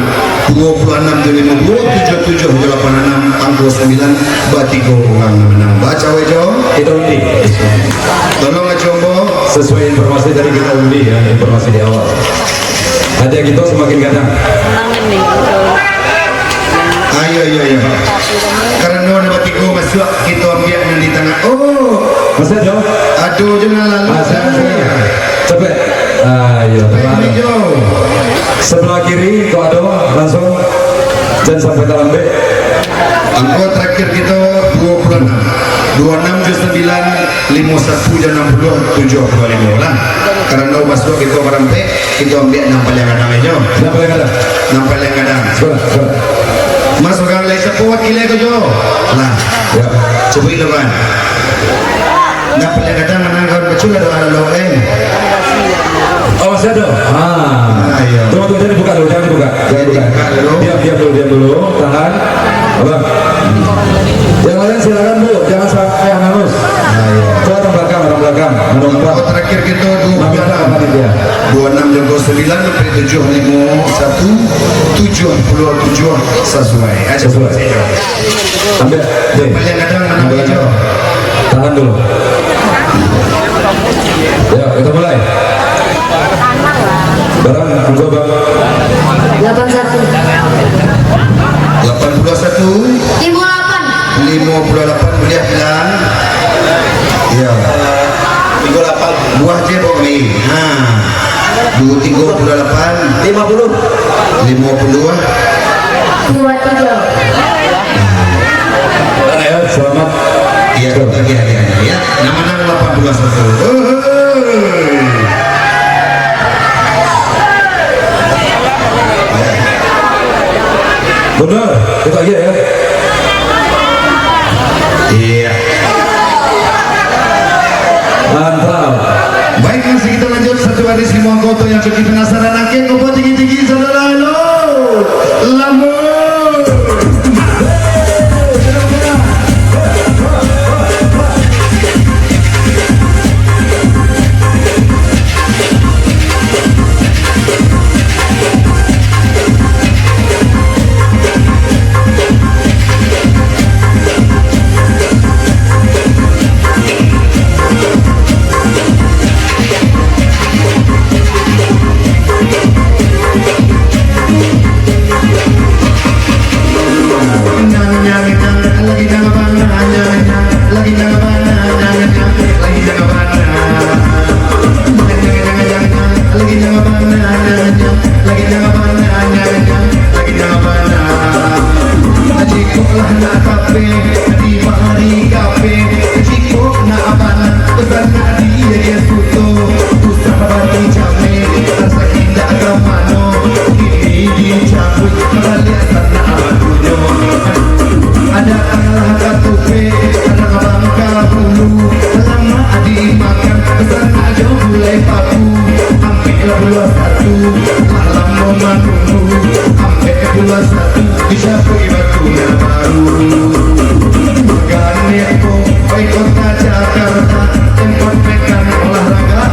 Duo puluah anam jo limo duo, tujuah tujuah jo lapan anam, angko sambilan, batigo urang nan manang. Bacawe jo. Kita undi. Tolong, Ajo Ombo. Sesuai informasi tadi kita undi, ya, informasi di awal. Hadiah kita semakin gadang. Tangan nih. Ayo, ayo, ayo. Karano nan batigo masuak, kita ambiak nan di tangah. Oh. Masih ada? Ado je nan lalu. Masih ada. Capek. Ayo, capek, tenang. Hijau. Sebelah kiri, kok ada, langsung. Jangan sampai talambek. Angko terakhir kita duo puluah anam. Duo anam jo sambilan, limo satu jo anam puluah, tujuah puluah limo lah. Karano masuak kita barampek, kita ambiak nan paliang gadang ajo. Nan paliang gadang. Nan paliang gadang. Sudah, sudah. Mas, urang lai siapo wakil ko jo? Lah. Ya. Cubo ilokan. Nan paliang gadang manang kawan kecil ado ado lo, eh. Oh, masih ada? Ah. Ah, iya. Tunggu, tunggu, jangan dibuka dulu, jangan dibuka. Jangan dibuka. Diam, diam dulu, diam dulu. Tahan. Abang. Yang lain silakan, Bu. Jangan sampai hangus. Ah, iya. Itu orang belakang, orang belakang. Menumpang. Angko terakhir kita duo puluah anam. Menumpang panitia. Duo anam jo sambilan, sampai tujuah limo satu, tujuah puluah tujuah, sesuai. Ayo, sesuai. Ambil. Deh. Paliang gadang manang hijau. Tahan dulu. Ya, kita mulai. Barang, angko, Bang. Lapan satu. Lapan puluah satu. Limo lapan. Limo puluah lapan, buliah bilang. Iya. Tigo lapan. Buah je, Bang, ni. Ha. Duo tigo puluah lapan. Lima puluh. Lima puluh. Dua tiga. Selamat, ya. Selamat. Iya, iya, iya, iya, iya. Nan manang lapan puluah satu. Uhuy. Benar, kita iya, ya. Iya. Mantap. Baik, masih kita lanjut satu hari semua kota yang cukup penasaran. Angkek kumpul tinggi-tinggi, saudara. Halo. Lamo. Jikok lah nak tape, di bahari kape, jikok nak bana, pesan nak di Yesus tu, usah bari jame, rasaki ndak ka mano, kini dicabuik, baliak sanak batunyo. Datanglah ka tupe, datang bangka bulu, lamak dimakan, pesan nak jo gulai paku, ampek lah puluah satu, lah lamo manunggu, ampek puluah satu, dicabuik batu nan baru. Maganek ko, oi kota Jakarta, tempat pekan olahraga.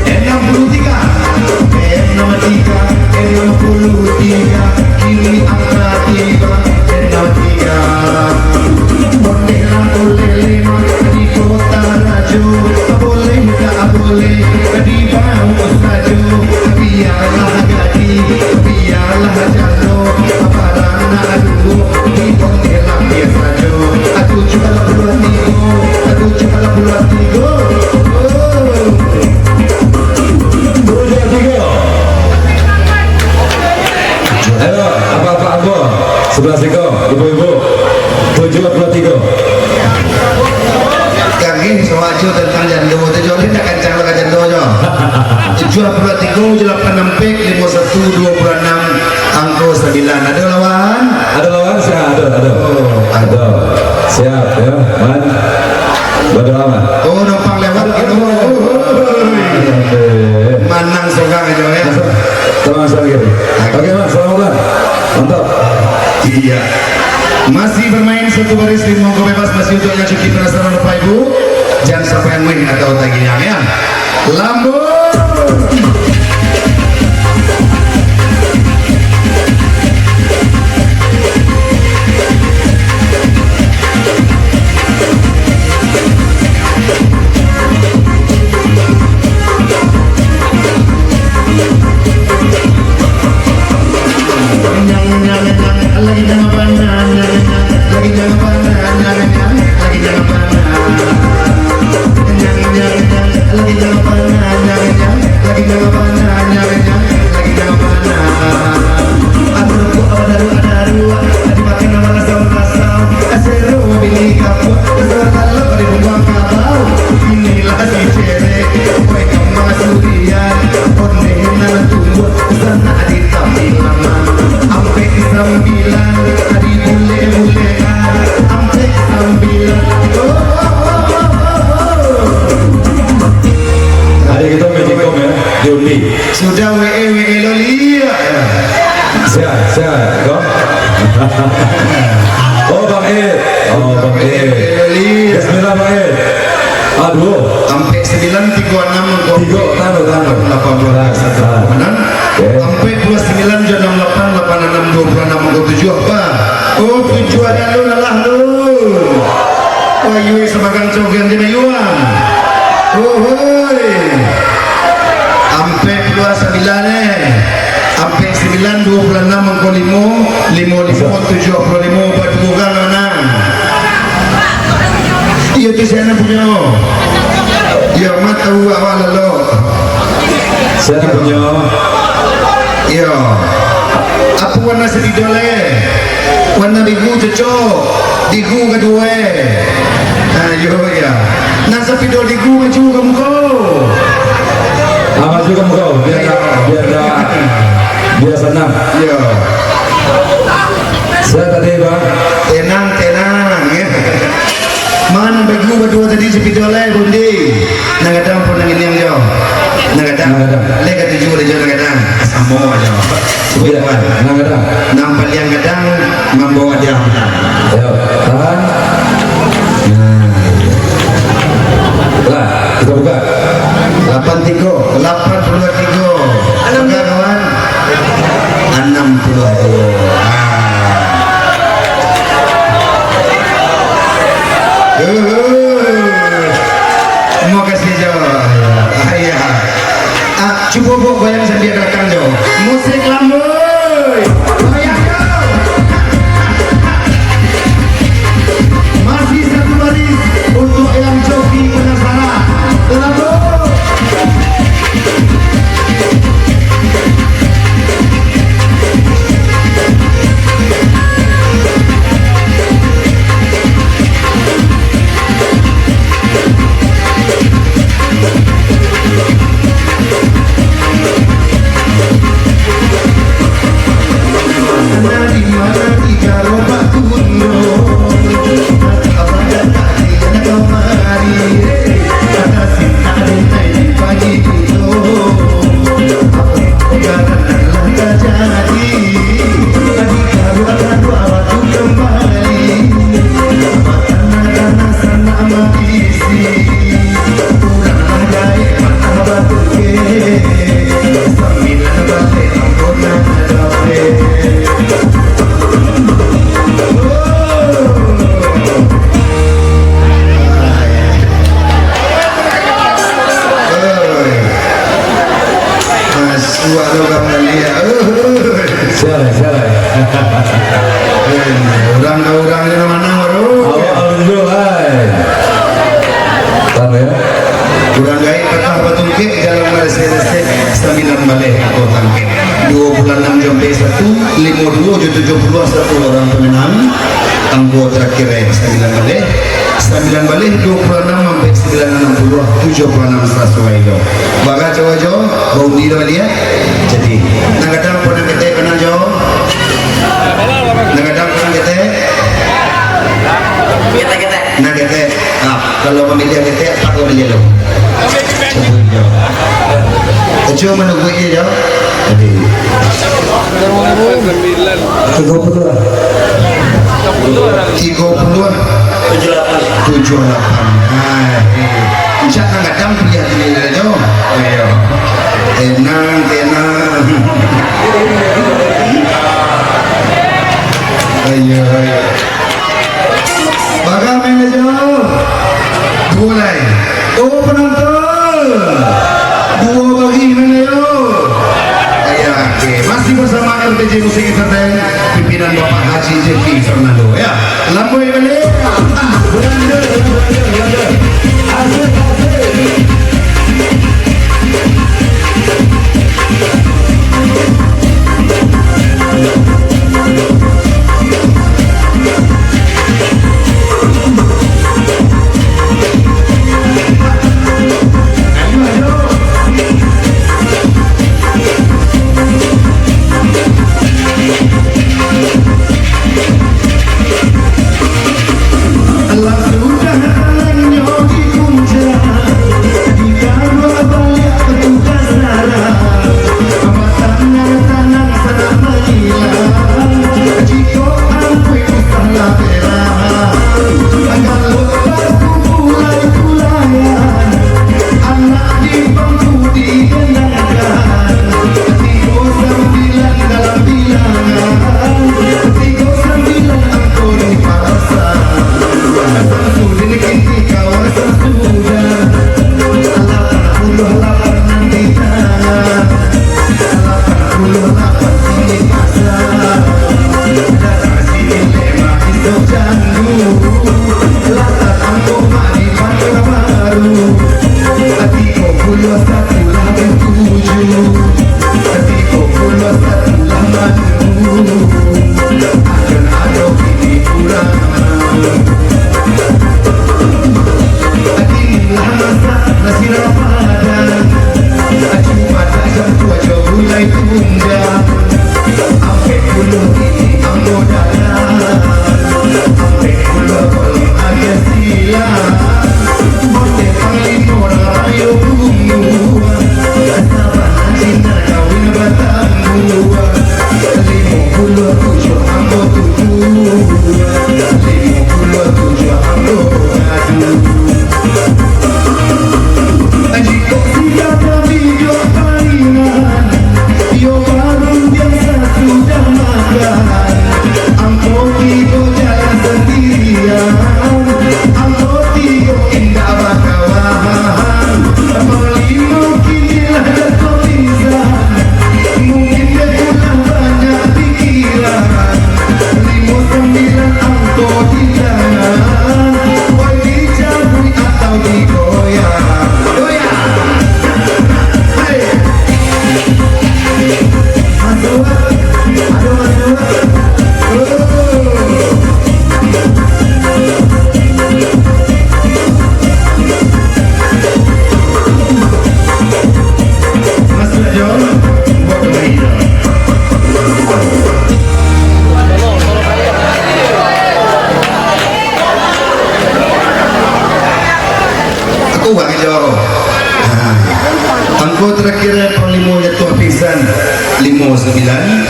Enam puluh tiga, enam tiga, enam puluh tiga, kini angka tiba, enam tiga. Ondeh lah oleh lima di kota rajo, boleh tak boleh, di bawah sajo, biarlah gadih, biarlah jando, barang nak duo, di ondeh lah biaso jo, tujuah puluah limo. Tantang jando tu, jo, indak kancang lah ka jando, jo. Tujuah puluah tigo, lapan ampek, limo satu, duo puluah anam, angko sambilan. Ado lawan? Ado lawan, siap, ado, ado. Oh, ado. Siap, yo, man. Badoa, man. Oh, numpang lewat gitu. Aduh. Manang sorang aja, ya. Tenang, sorang kiri. Oke, man, selamat, man. Mantap. Iya. Masih bermain satu baris limo angko bebas, masih untuk yang cuti penasaran, Bapak Ibu. Jan sampai anguih atau tagiang, ya. Lambung. Inilah si Cere, oi, kama surian, ondeh nan tumbuah, sanak di Tambilang. Ampek sambilan, di bulek-bulekan, ampek sambilan. Oh, oh, oh, oh, oh. Hari kita magicom, ya, diundi. Sudah W E, W E lo liak, ya. Siap, siap, kau. Oh, Bang Ed. Oh, Bang Ed. Bismillah, Bang Ed. Aduh. Ampek sambilan, tigo anam, tigo, tahan, tahan. Lapan belas, satu. Ah. Pemenang. Oke. Ampek puluah sambilan, jo anam lapan, lapan anam, duo puluah anam, angko tujuah, apa? Oh, tujuah ado lu, alah lu. Wah, yue samagang cogan di Mayuang. Uhuy. Ampek puluah sambilan, eh. Ampek sambilan, duo puluah anam, angko limo, limo limo, tujuah puluah limo, baduo urang lah manang. Iyo, tu sia nan punyo. Iyo, ma tahu awak lalok. Sia nan punyo. Iyo. Apo warna spidol, eh? Warna biru cocok. Biru kaduo, eh. Ah, iyo, iyo. Nan spidol biru maju ka muko. Ah, maju ka muko. Biar, biar, biar sanang. Iyo. Sia tadi, Bang? Tenang, tenang, ya. Ma nan biru baduo tadi, spidol, eh, bundi. Nan gadang pun nan iniang jo. Nan gadang. Nan gadang. Leh katuju dah jo nan gadang. Samo aja. Iya, nan gadang. Nan paliang gadang mambawa dia. Ayo, tahan. Nah. Lah, kita buka. Lapan tigo, lapan puluah tigo. Anam. Buka, kawan. Anam puluah duo. Ah. Uhuh. Makasih, Jo. Ah, iya. Ah, cubo, Bu, goyang sambil belakang, Jo. Musik lamboi. Goyang, Jo. Masih satu baris untuk yang joki penasaran. Lamboi. Masuk lo ka baliak. Sialah, sialah. Urang ka urang di mana baru? Awak alun juo, ai. Tahan, ya. Urang gaek patah batungkek, jalan maresek-resek, sambilan baleh angko tangkek. Duo puluah anam jo ampek satu, limo duo jo tujuah puluah satu urang pemenang. Angko terakhir, eh, sambilan baleh. Sambilan baleh, duo puluah anam ampek sambilan anam. Tujuah puluah anam sasuai jo. Bara jo, jo, baundi dah baliak. Jadi, nan gadang apo nan ketek, nan jo? Nan gadang apo nan ketek? Ketek, ketek. Nan ketek. Ah, kalau mamiliah ketek, apak ko bali lo. Cubo jo. Cubo manunggu je jo. Jadi. Tigo puluah. Tigo puluah. Tujuah lapan. Tujuah lapan. Ah, eh. Insyaallah gadang kuliah di Medan tu. Ayo. Tenang, tenang. Ayo, ayo. Bara main aja. Duo lai. Oh, penonton. Duo bagi main ayo. Ya, oke. Masih bersama R P J Musik Entertain, pimpinan Bapak Haji Jeffy Fernando. Ya, lambai balik. Belanda, Belanda, Belanda. Asik, asik. Lah sudah tanannyo dikunjang, dikabua baliak petugas nara. Tanang, tanang, tanang, sanak manyilang. Jikok ampuih usahlah berang. Kalau bakumpulai tulayan, anak di bangku digendangkan. Tigo sambilan dalam bilangan, tigo sambilan angko di parasan. Samsudin kini kawan sasudah, lapan puluah lapan nan di tangan, lapan puluah lapan di pasar. Datang sini lema iso jandu, latak angko mah di Banjarbaru. Tigo puluah satu lah dituju, tigo puluah satu lah manunggu. Akan ado kini urang. Kini lah masak nasi Ramadan. Cuma tak jam tujuah jo gulai tunjang. Ampek puluah kini ambo datang. Ampek puluah kolom agiah silang. Bontek panglimo rayo bunguang. Sabana Cina kawin batambuang. Limo puluah tujuah ambo tuduah. Limo puluah tujuah ambo ngadu. Jikok sudah tabiduak painan, iyo barundiang sasudah makan. Angko tigo jalan sandirian, angko tigo indak bakawan. Panglimo kini lah jatuah pingsan, mungkin dek tu lah banyak pikiran. Limo sambilan angko di tangan, oi dicabuik atau digoyang. Goyang. Hai. Masuk. Aduh, masuk. Oh. Aku bang jawab. Ha. Angko terakhir, angko limo jatuah pingsan, limo sambilan.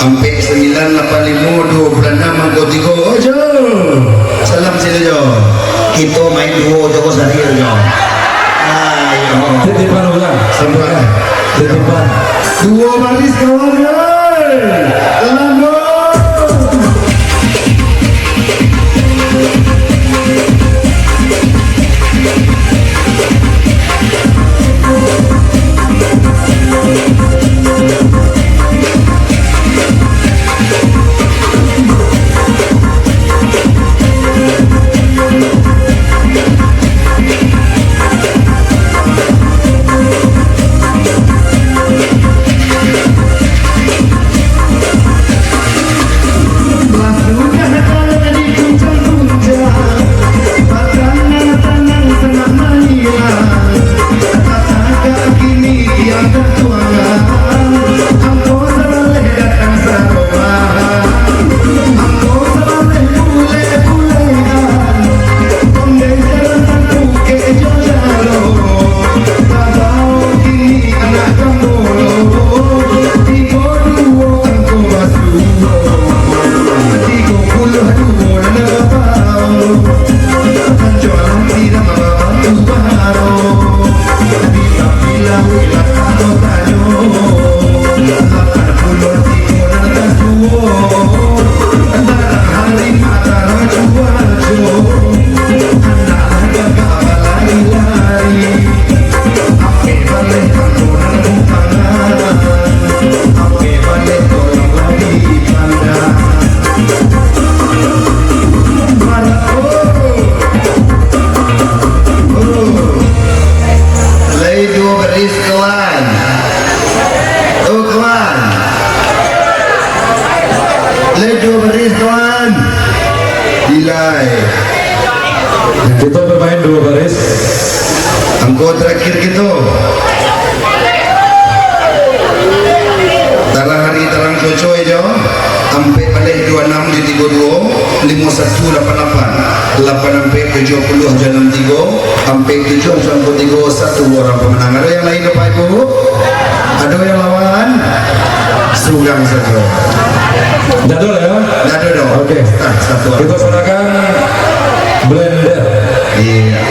Ampek sambilan lapan limo, duo puluah anam, angko tigo. Ojo. Salam sini jo. Kito main duo jo, sahari jo. Ayo. Titipan urang. Sampai. Titipan. Duo baris kawan, oi. Lambung. Main duo baris. Angko terakhir kito. Tarang hari, tarang cuaca jo. Ampek baleh duo anam jo tigo duo, limo satu lapan lapan, lapan ampek tujuah puluah jo anam tigo, ampek tujuah jo angko tigo, satu urang pemenang. Ado yang lain, Bapak Ibu? Ado yang lawan? Surang sajo. Jadul ya? Jadul dong. Oke. Ah, satu. Kita serahkan blender. Iya.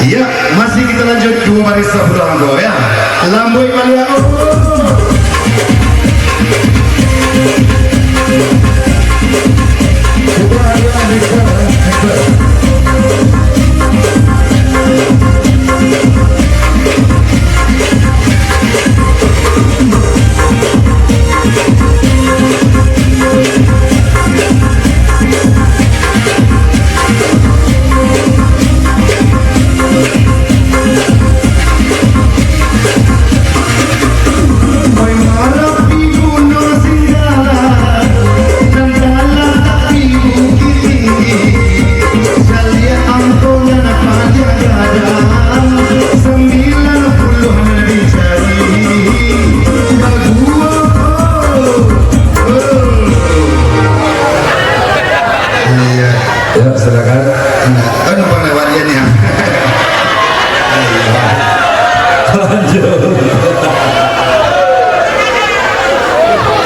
Iya, masih kita lanjut duo baris sapuluah angko ya. Lambuik baliak. Iya. Ya, silakan. Nah, kan numpang lewat dia ni, ya. Lanjut.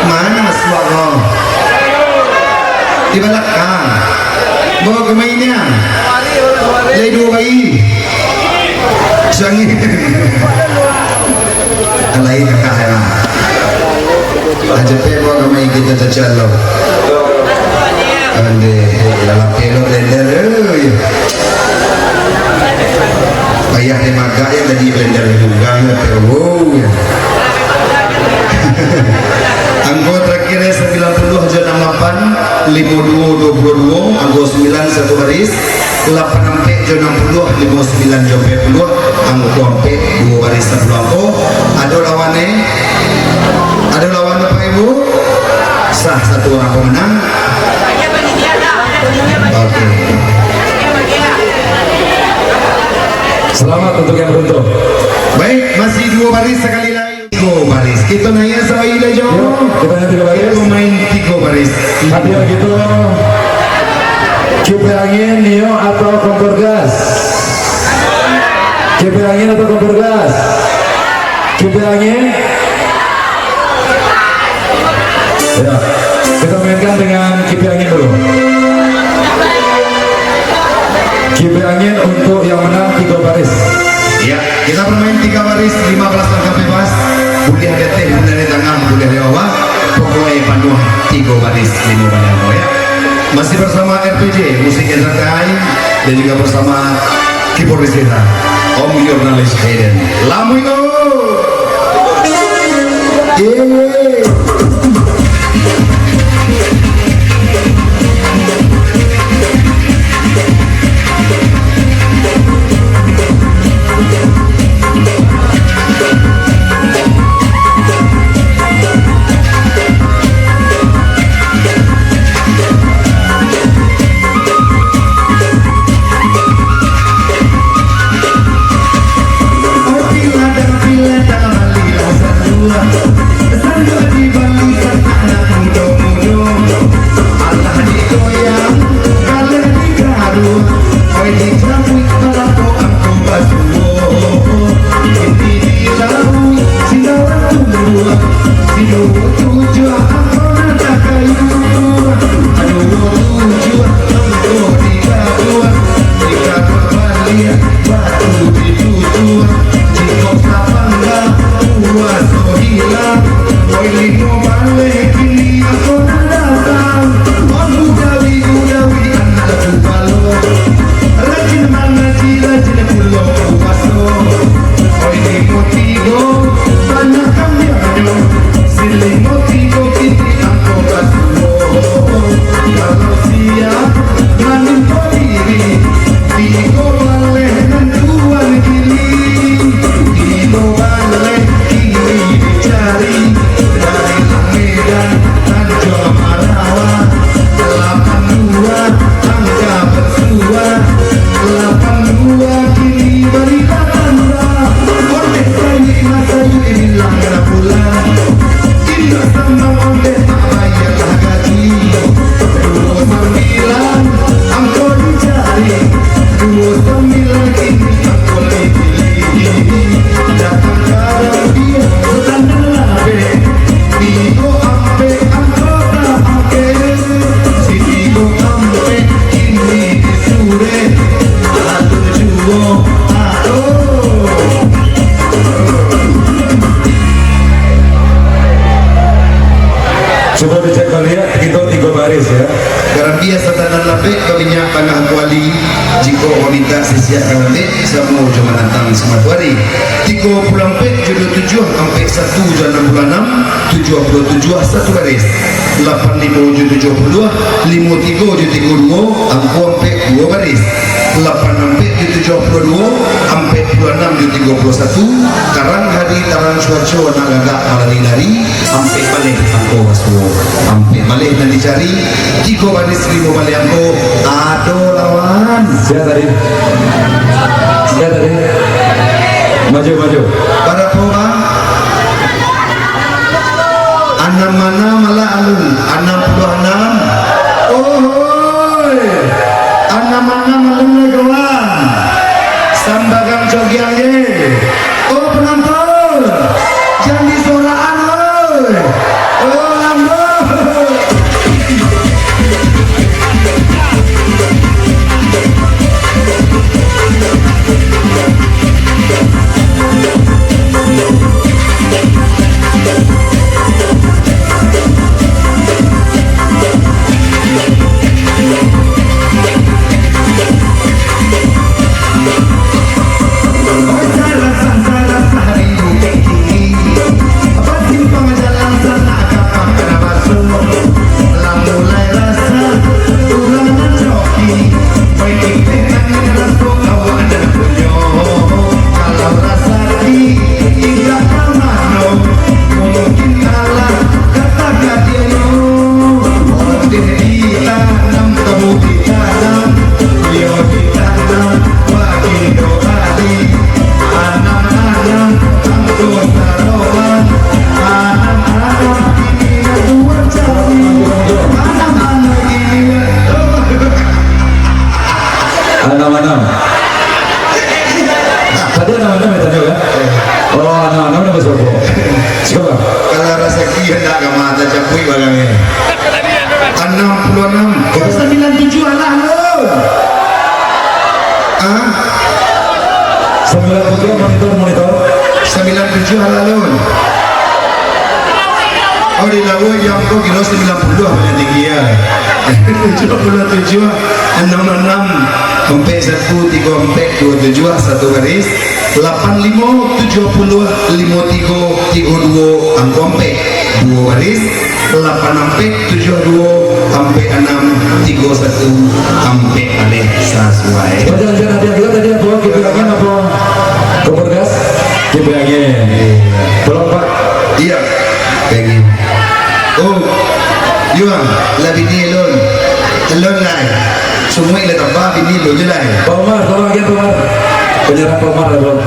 Mana suara? Di balakang. Bawa ke main, ya. Lai duo bayi. Sangin. Alai kakak ya. Aja pe bawa ke main kita cacalo. Ande, lalapeh lo blender, eh. Payah dek magak ya tadi blender tunggang ya, pe, wow, ya. Angko terakhir ya, sambilan puluah jo anam lapan, limo duo duo puluah duo, angko sambilan satu baris, lapan ampek jo anam puluah, limo sambilan jo ampek puluah, angko ampek duo baris sapuluah angko. Ado lawan, eh? Ado lawan, Bapak Ibu? Sah, satu urang pemenang. Oke. Selamat untuk yang beruntung. Baik, masih duo baris sakali lai. Tigo baris. Kita naiak sabaik lah, Jo. Yo, kita naiak tigo baris. Kita main tigo baris. Hadiah gitu. Kipe angin, Nio atau kompor gas? Kipe angin atau kompor gas? Kipe angin. Ya, kita mainkan dengan kipe angin dulu. Kipe angin untuk yang menang tiga baris. Ya, kita bermain tiga baris, lima belas langkah bebas. Buliah di ateh, buliah di tangah, buliah di bawah. Pokoknya panuah tiga baris, lima baris, ya. Masih bersama R P J, Musik Entertain, dan juga bersama keyboardis kita, Om Jurnalis Eden. Lamui ko. Yeay. Cubo dicek baliak, kito tigo baris, ya. Karambia satanah lapek, baminyak tangah kuali. Jikok bamintak sisiak karambek, samo jo manantang si matoari. Tigo puluah ampek jo duo tujuah, ampek satu jo anam puluah anam, tujuah puluah tujuah satu baris. Lapan limo jo tujuah puluah, limo tigo jo tigo duo, angko ampek duo baris. Lapan ampek jo tujuah puluah duo, ampek puluah anam jo tigo puluah satu, tarang hari, tarang cuaco, nak gagak malari-lari, ampek baleh angko basuo, ampek baleh nan dicari, tigo baris limo baleh angko, ado lawan. Sia tadi? Sia tadi? Maju, maju. Barapo, Bang? Anam anam alah alun, anam puluah anam. Ohoi, anam anam alun lai kawan. Sambarang cogiang ye. Oh penonton, jan disorakan oi. Oh lambo. Anam-anam. Tadi anam-anam ya tadi kan? Oh, anam-anam nama siapa? Siapa? Kalau rasaki hendak ka mah, tacapuik barang ni. Anam puluah anam. Sambilan tujuah lah lo. Ah? Sambilan tujuah monitor, monitor. Sambilan tujuah lah lo. Oh, di lawa yang kau kira sambilan puluah banyak tinggi ya. Tujuah puluah tujuah, anam anam, ampek satu, tigo ampek, duo tujuah, satu baris. Lapan limo, tujuah puluah, limo tigo, tigo duo, angko ampek, duo baris. Lapan ampek, tujuah duo, ampek anam, tigo satu, ampek aleh sasuai. Perjanjian hadiah kita tadi apa? Kita angin apa? Kompor gas? Kita angin. Tolong, Pak. Iya. Pengen. Oh, Yuang, lah bini alun. Alun lai. Sumuik lah tambah, bini alun je lai. Pak Umar, tolong agian, Pak Umar. Penyerang Pak Umar lah, Bang.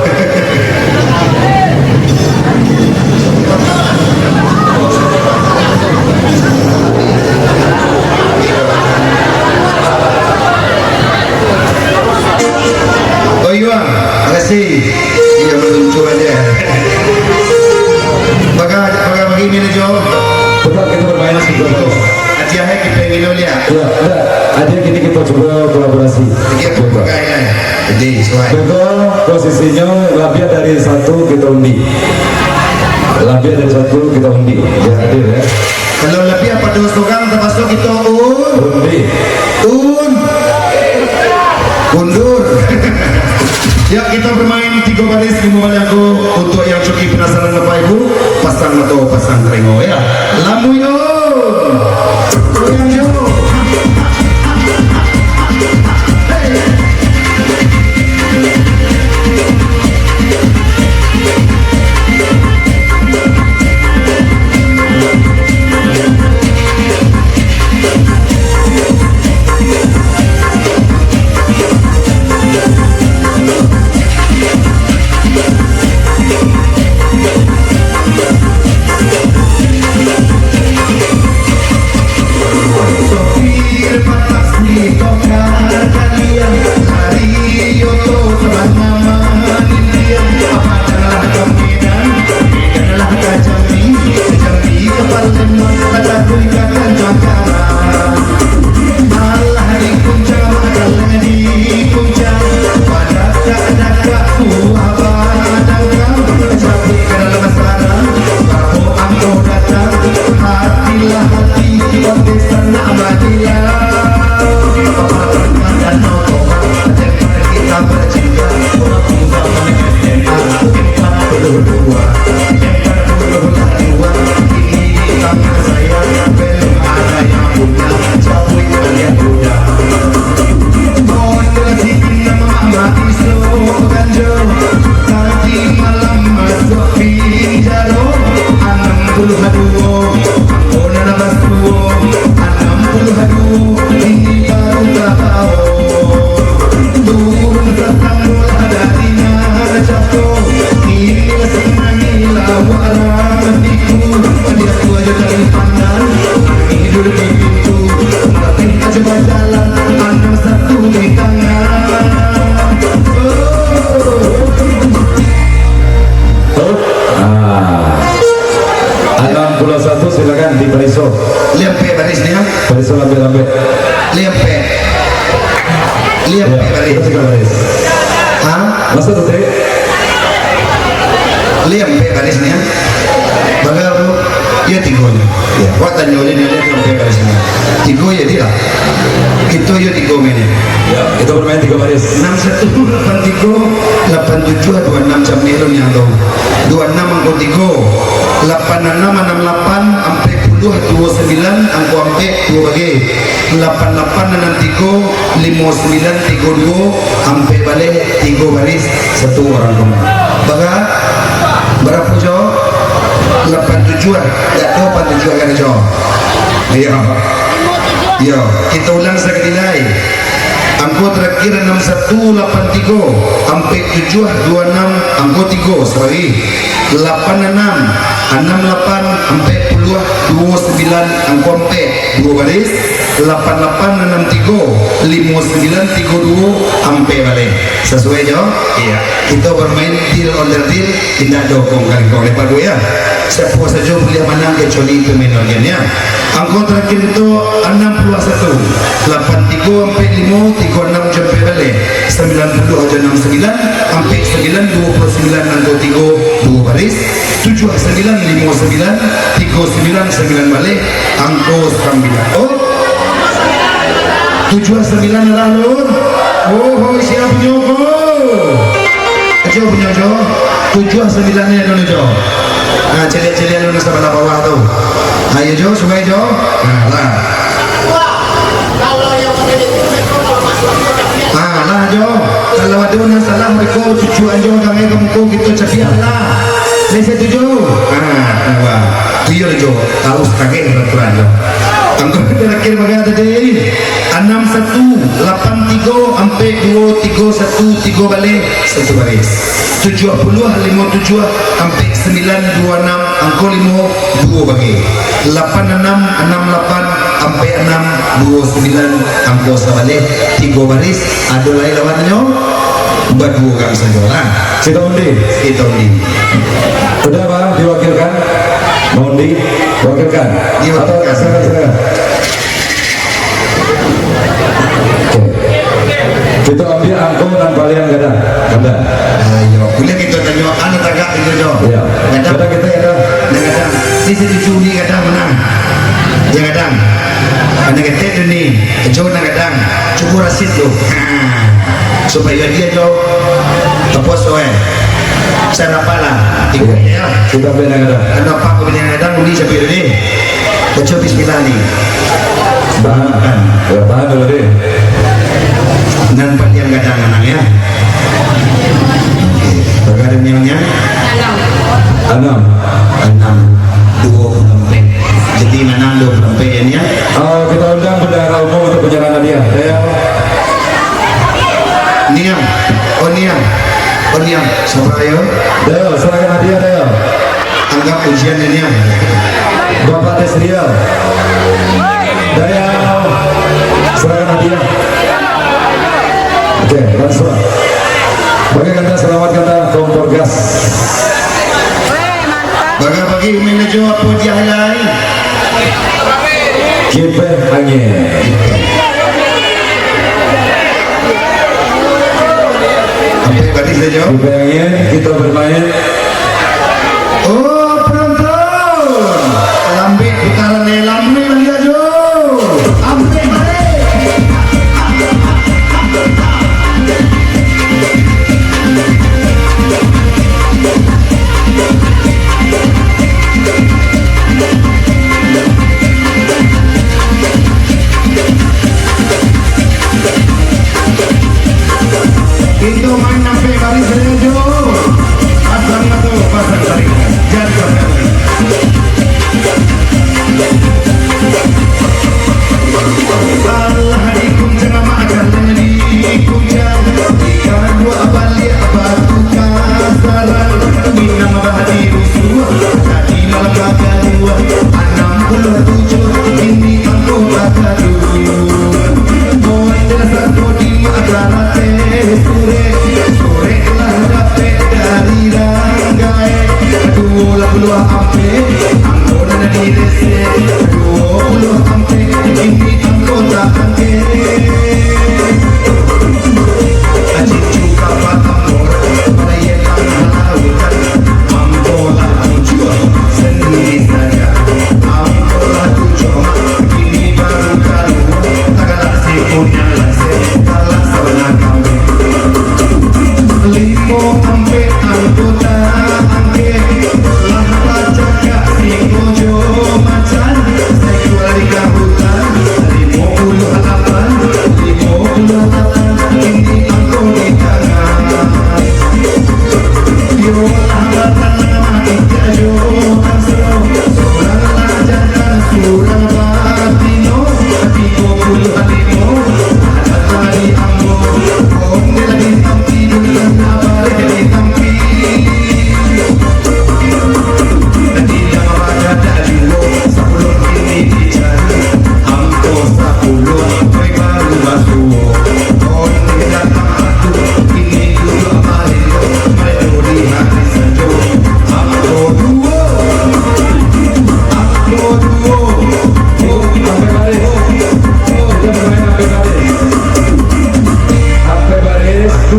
Oh, Yuang, makasih. Iya, meluncur aja. Baga, baga bagi manajer. Tetap kita bermain seperti itu. Hadiahnya kita ingin lihat. Ya, enggak. Hadiah kita, kita coba kolaborasi. Iya, coba. Jadi, suai. Betul, posisinya lebih dari satu kita undi. Lebih dari satu kita undi. Ya, hadir ya. Kalau lebih apa dua orang, termasuk kita un-, undi. Un-, undur. Ya, kita bermain tiga baris, lima baris aku. Untuk yang cuki penasaran Bapak Ibu, pasang moto, pasang telingo ya. Lamui un. Goyang jo. Baris. Ha? Masa tu, Dek? Lai ampek baris ni, ha? Baga tu? Iyo, tigo ni. Iyo. Wak tanyo ni, ni, lai ampek baris ni. Tigo iyo, Dek, lah. Kito iyo tigo main ni. Iyo, kito bamain tigo baris. Anam satu, lapan tigo, lapan tujuah, duo anam, cameh lo niang tu. Duo anam angko tigo. Lapan anam anam lapan, ampek puluah duo sambilan, angko ampek duo bagai. Lapan lapan anam tigo, limo sambilan tigo duo, ampek baleh tigo baris, satu urang ko. Bara? Bara, Jo? Lapan tujuah, dak ado lapan tujuah kan, Jo? Iyo. Iyo, kito ulang sakali lai. Angko tarakhir anam satu lapan tigo, ampek tujuah duo anam, angko tigo, sabari. Lapan anam anam lapan, ampek puluah duo sambilan, angko ampek, duo baris. Lapan lapan anam tigo, limo sambilan tigo duo, ampek baleh. Sasuai, Jo? Iyo. Kito bamain deal on the deal, indak ado kongkang-kongkang lebar duit, yo. Siapo sajo buliah manang, kecuali pemain organ, yo. Angko tarakhir tu anam puluah satu, lapan tigo ampek limo, tigo anam jo ampek baleh, sambilan puluah jo anam sambilan, ampek sambilan, duo puluah sambilan angko tigo, duo baris, tujuah sambilan limo sambilan, tigo sambilan sambilan baleh, angko sambilan. Oh, tujuah sambilan lah, Lun. Oh, hoi, sia punyo ko? Ajo punyo, Jo. Tujuah sambilan ni anu, Jo. Nah, caliak-caliak lu nan sabalah bawah tu. Ayo, Jo, subai, Jo. Nah, lah. Ah, lah, Jo. Kalau ado nan salah, beko cucuak Anjo, jangan ka muko kito cabiak lah. Lai satuju? Ah, wah. Tu iyo, Jo. Tahu sakagek peraturan, Jo. Angko tarakhir bagai tadi. Anam satu, lapan tigo, ampek duo, tigo satu, tigo baleh, satu baris. Tujuah puluah, limo tujuah, ampek sambilan, duo anam, angko limo, duo bagai. Lapan anam, anam lapan, ampek anam, duo sambilan, angko sabaleh, tigo baris. Ado lai lawannyo? Baduo urang sajo lah. Kito undi. Kito undi. Udah, Bang, diwakilkan? Maundi, wakilkan. Diwakilkan. Atau silakan, silakan. Oke. Kito ambiak angko nan paliang gadang. Gadang. Ayo, buliah kito tanyo, anu tagak kito, Jo. Iya. Gadang. Gadang kito, gadang. Nan gadang. Ni si tujuh ni gadang mana? Nan gadang. Nan gadang tu ni. Jo nan gadang. Cubo Rasid tu. Ha. Supayo dia, Jo. Tapuas tu, eh. Sarapalah. Ikut, iya. Kito ambiak nan gadang. Anu apak ko nan gadang, ni sapi tu ni. Baco bismillah ni. Tahan. Ya, tahan dulu, deh. Nan paliang gadang manang, ya. Oke, bagaimana nyonya? Anam. Anam. Anam. Duo puluah ampek. Jadi, manang duo puluah ampek, ya, ni, ya. Ah, kita undang bendahara umum untuk penyerahan hadiah. Ya. Niang. Oh, Niang. Oh, Niang. Sabar, ya. Dayo, serahkan hadiah, Dayo. Anggap ujian ini, ya. Bapak Tesriel. Dayang, serahkan hadiah. Oke, langsung. Bagi kata selamat kata kompor gas. Bagi-bagi manajer apa dia lai? Kipas angin. Sampai balik saja. Kipas angin, kita bermain. Oh, penonton. Lambik putaran ni, lambik lagi aja. Ambil balik. Itu main sampai baris saja. Pasang satu, pasang tarik. Jangan pasang tarik. Salah di kunci nama akan di kunci. Yang dua balik batu kasaran. Minang bahadi rusuh. Tadi malam bagaduh. Anam puluah tujuh. Ini angkuh bagaduh. Boy jelas aku di mata rate. Surek, surek lah rate.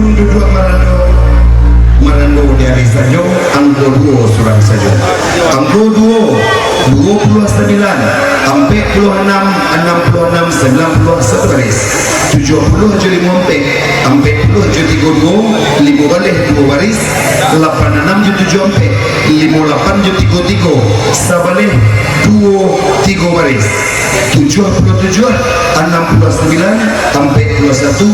Duduak marando, marando di ari sajo, angko duo surang sajo. Angko duo, duo puluah sambilan, ampek puluah anam, anam puluah anam, sambilan puluah, satu baris. Tujuah puluah jo limo ampek, ampek puluah jo tigo duo, limo baleh duo baris. Lapan anam jo tujuah ampek, limo lapan jo tigo tigo, sabaleh duo tigo baris. Tujuah puluah tujuah, anam puluah sambilan, ampek puluah satu,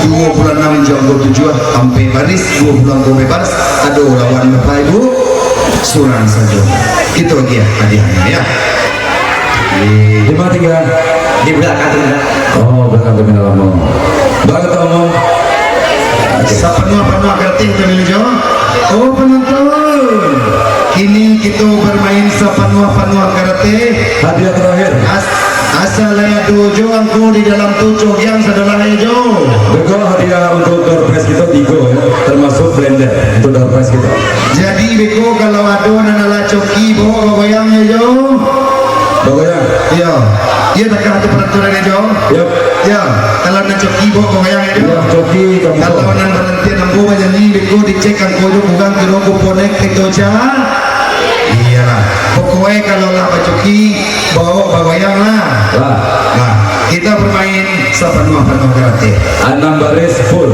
duo puluah anam jo angko tujuah, ampek baris, duo puluah angko bebas, ado lawan Bapak Ibu, surang sajo. Itu agiah hadiahnyo, ya. Di ma tingga? Di balakang tu, Nak. Oh, balakang tu, Nak, lamo. Balakang tu, lamo. Sapanuah-panuah karate tu, Nak, jo. Oh, panonton. Kini kito bermain sapanuah-panuah karate. Hadiah terakhir. As-, asa lai ado jo angko di dalam tu, cogiang sadolah jo. Beko hadiah untuk door prize kito tigo, ya, termasuk blender untuk door prize kito. Jadi beko kalau ado nan alah coki, baok bagoyang jo. Bagoyang. Iyo. Iyo, takah tu peraturan jo. Yap. Iyo. Kalau nan coki, baok bagoyang jo. Iyo, coki, kamu. Kalau nan barantian ambo banyanyi, beko dicek angko jo bukan kiro kuponek kito, cah. Iyolah. Pokoknyo kalau lah bacoki, baok bagoyang lah. Lah. Nah, kita bermain sapanuah-panuah karate. Anam baris full.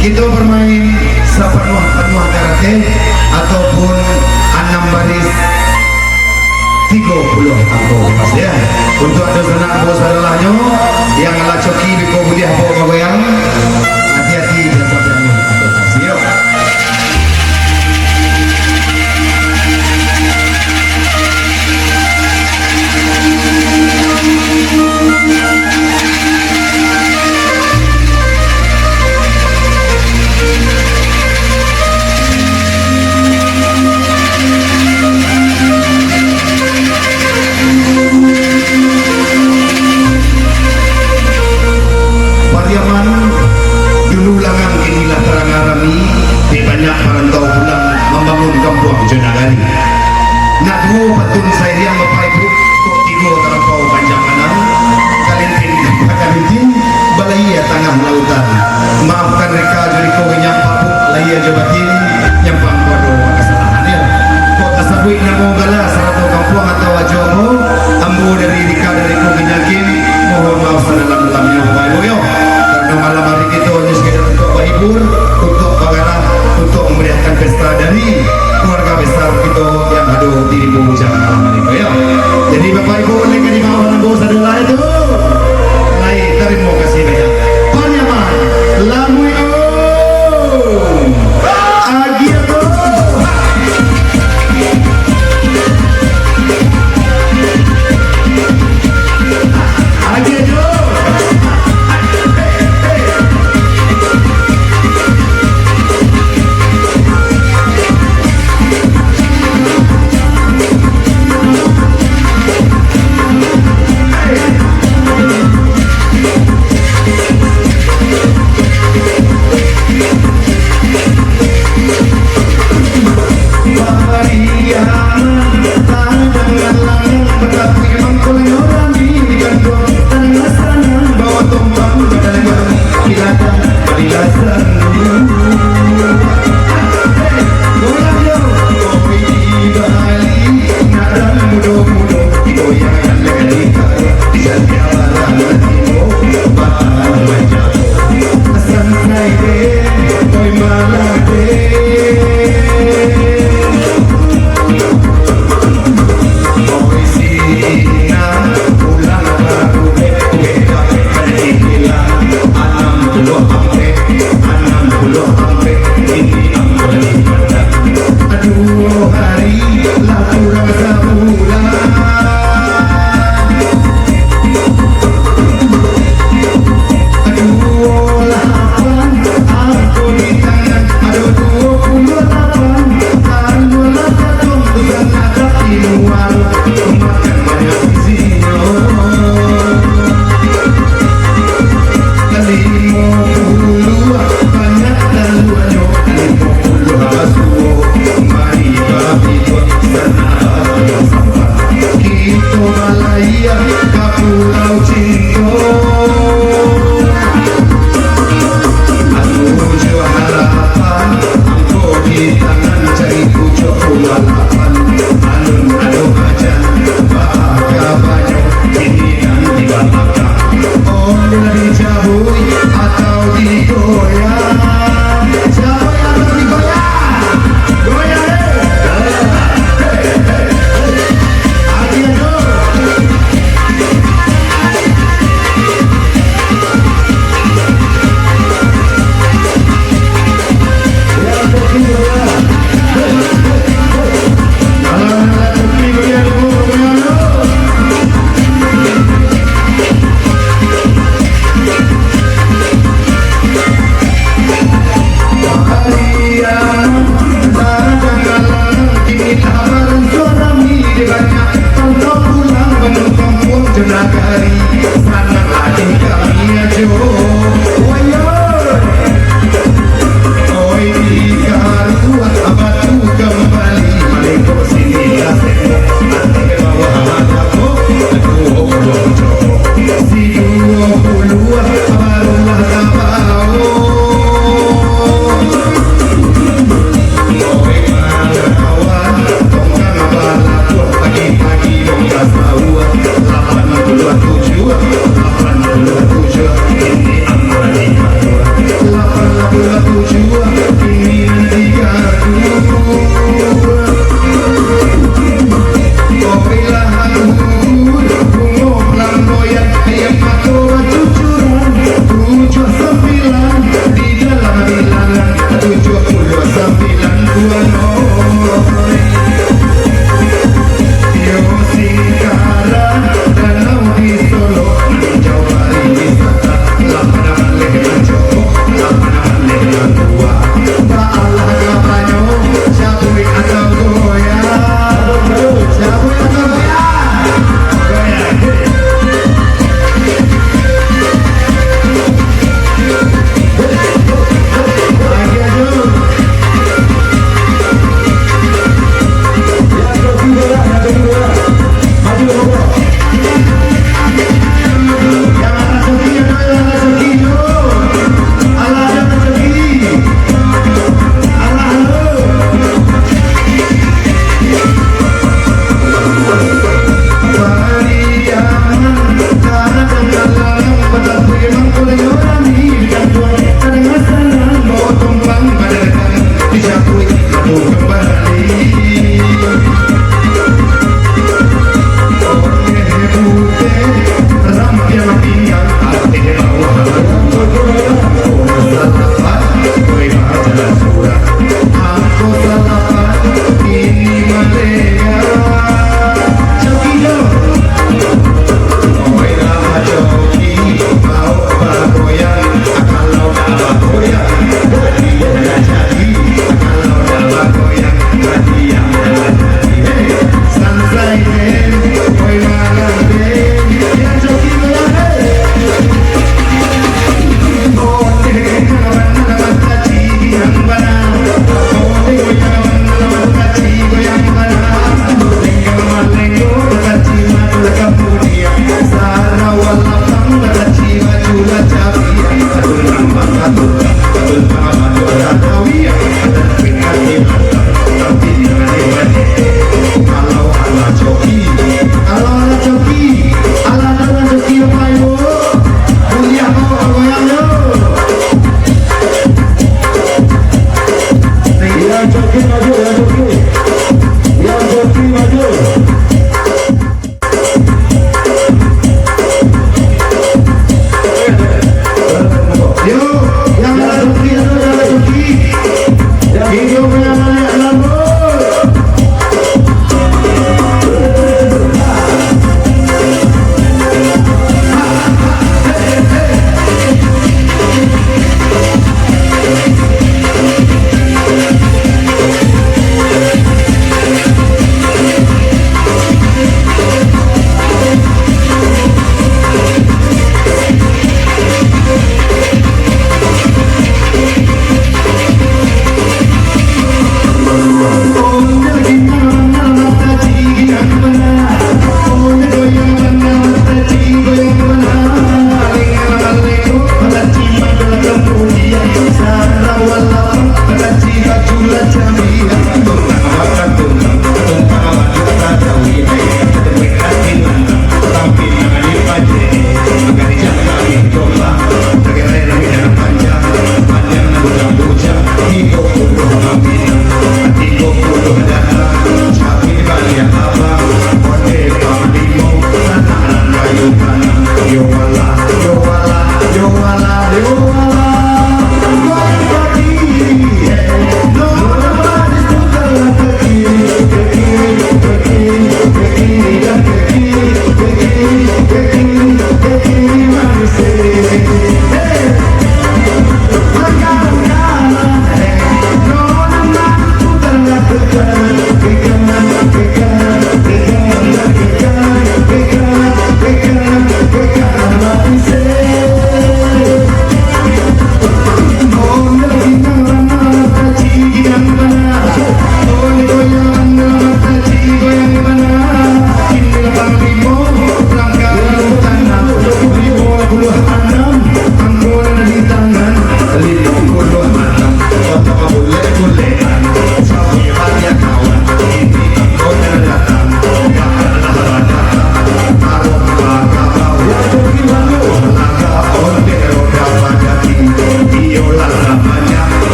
Kito bermain sapanuah-panuah karate ataupun anam baris tigo puluah angko bebas, ya. Untuak ado sanak ambo sadolahnyo, yang alah coki beko buliah baok bagoyang, hati-hati jan sampai angin atau tasio. Pariaman, dulu langang kini lah tarang rami, dek banyak parantau pulang mambangun kampuang jo nagari. Nak duo pantun sairiang Bapak Ibu, kok tigo talampau panjang anam, kalintin ka kalintin, balayia tangah lautan. Maafkan reka jo riko nginyak, Pak Bu, lahia jo batin, nyampang ko ado kasalahan, ya. Kok tasabuik namo gala sarato kampuang atau ajo ambo, ambo dari reka dari ko nginyakin, mohon maaf sadalam-dalamnyo, Bapak Ibu, yo. Karano malam hari kito hanyo sakadar untuak bahibur, untuak bagarah, untuak mamariahkan pesta dari keluarga besar kito yang ado di Rimbo Bujang malam hari ko, yo. Jadi, Bapak Ibu, lai ka dimaafkan ambo sadolah itu. Lai, tarimo kasih banyak. Pariaman, lamuik, oh. Agiah, bro.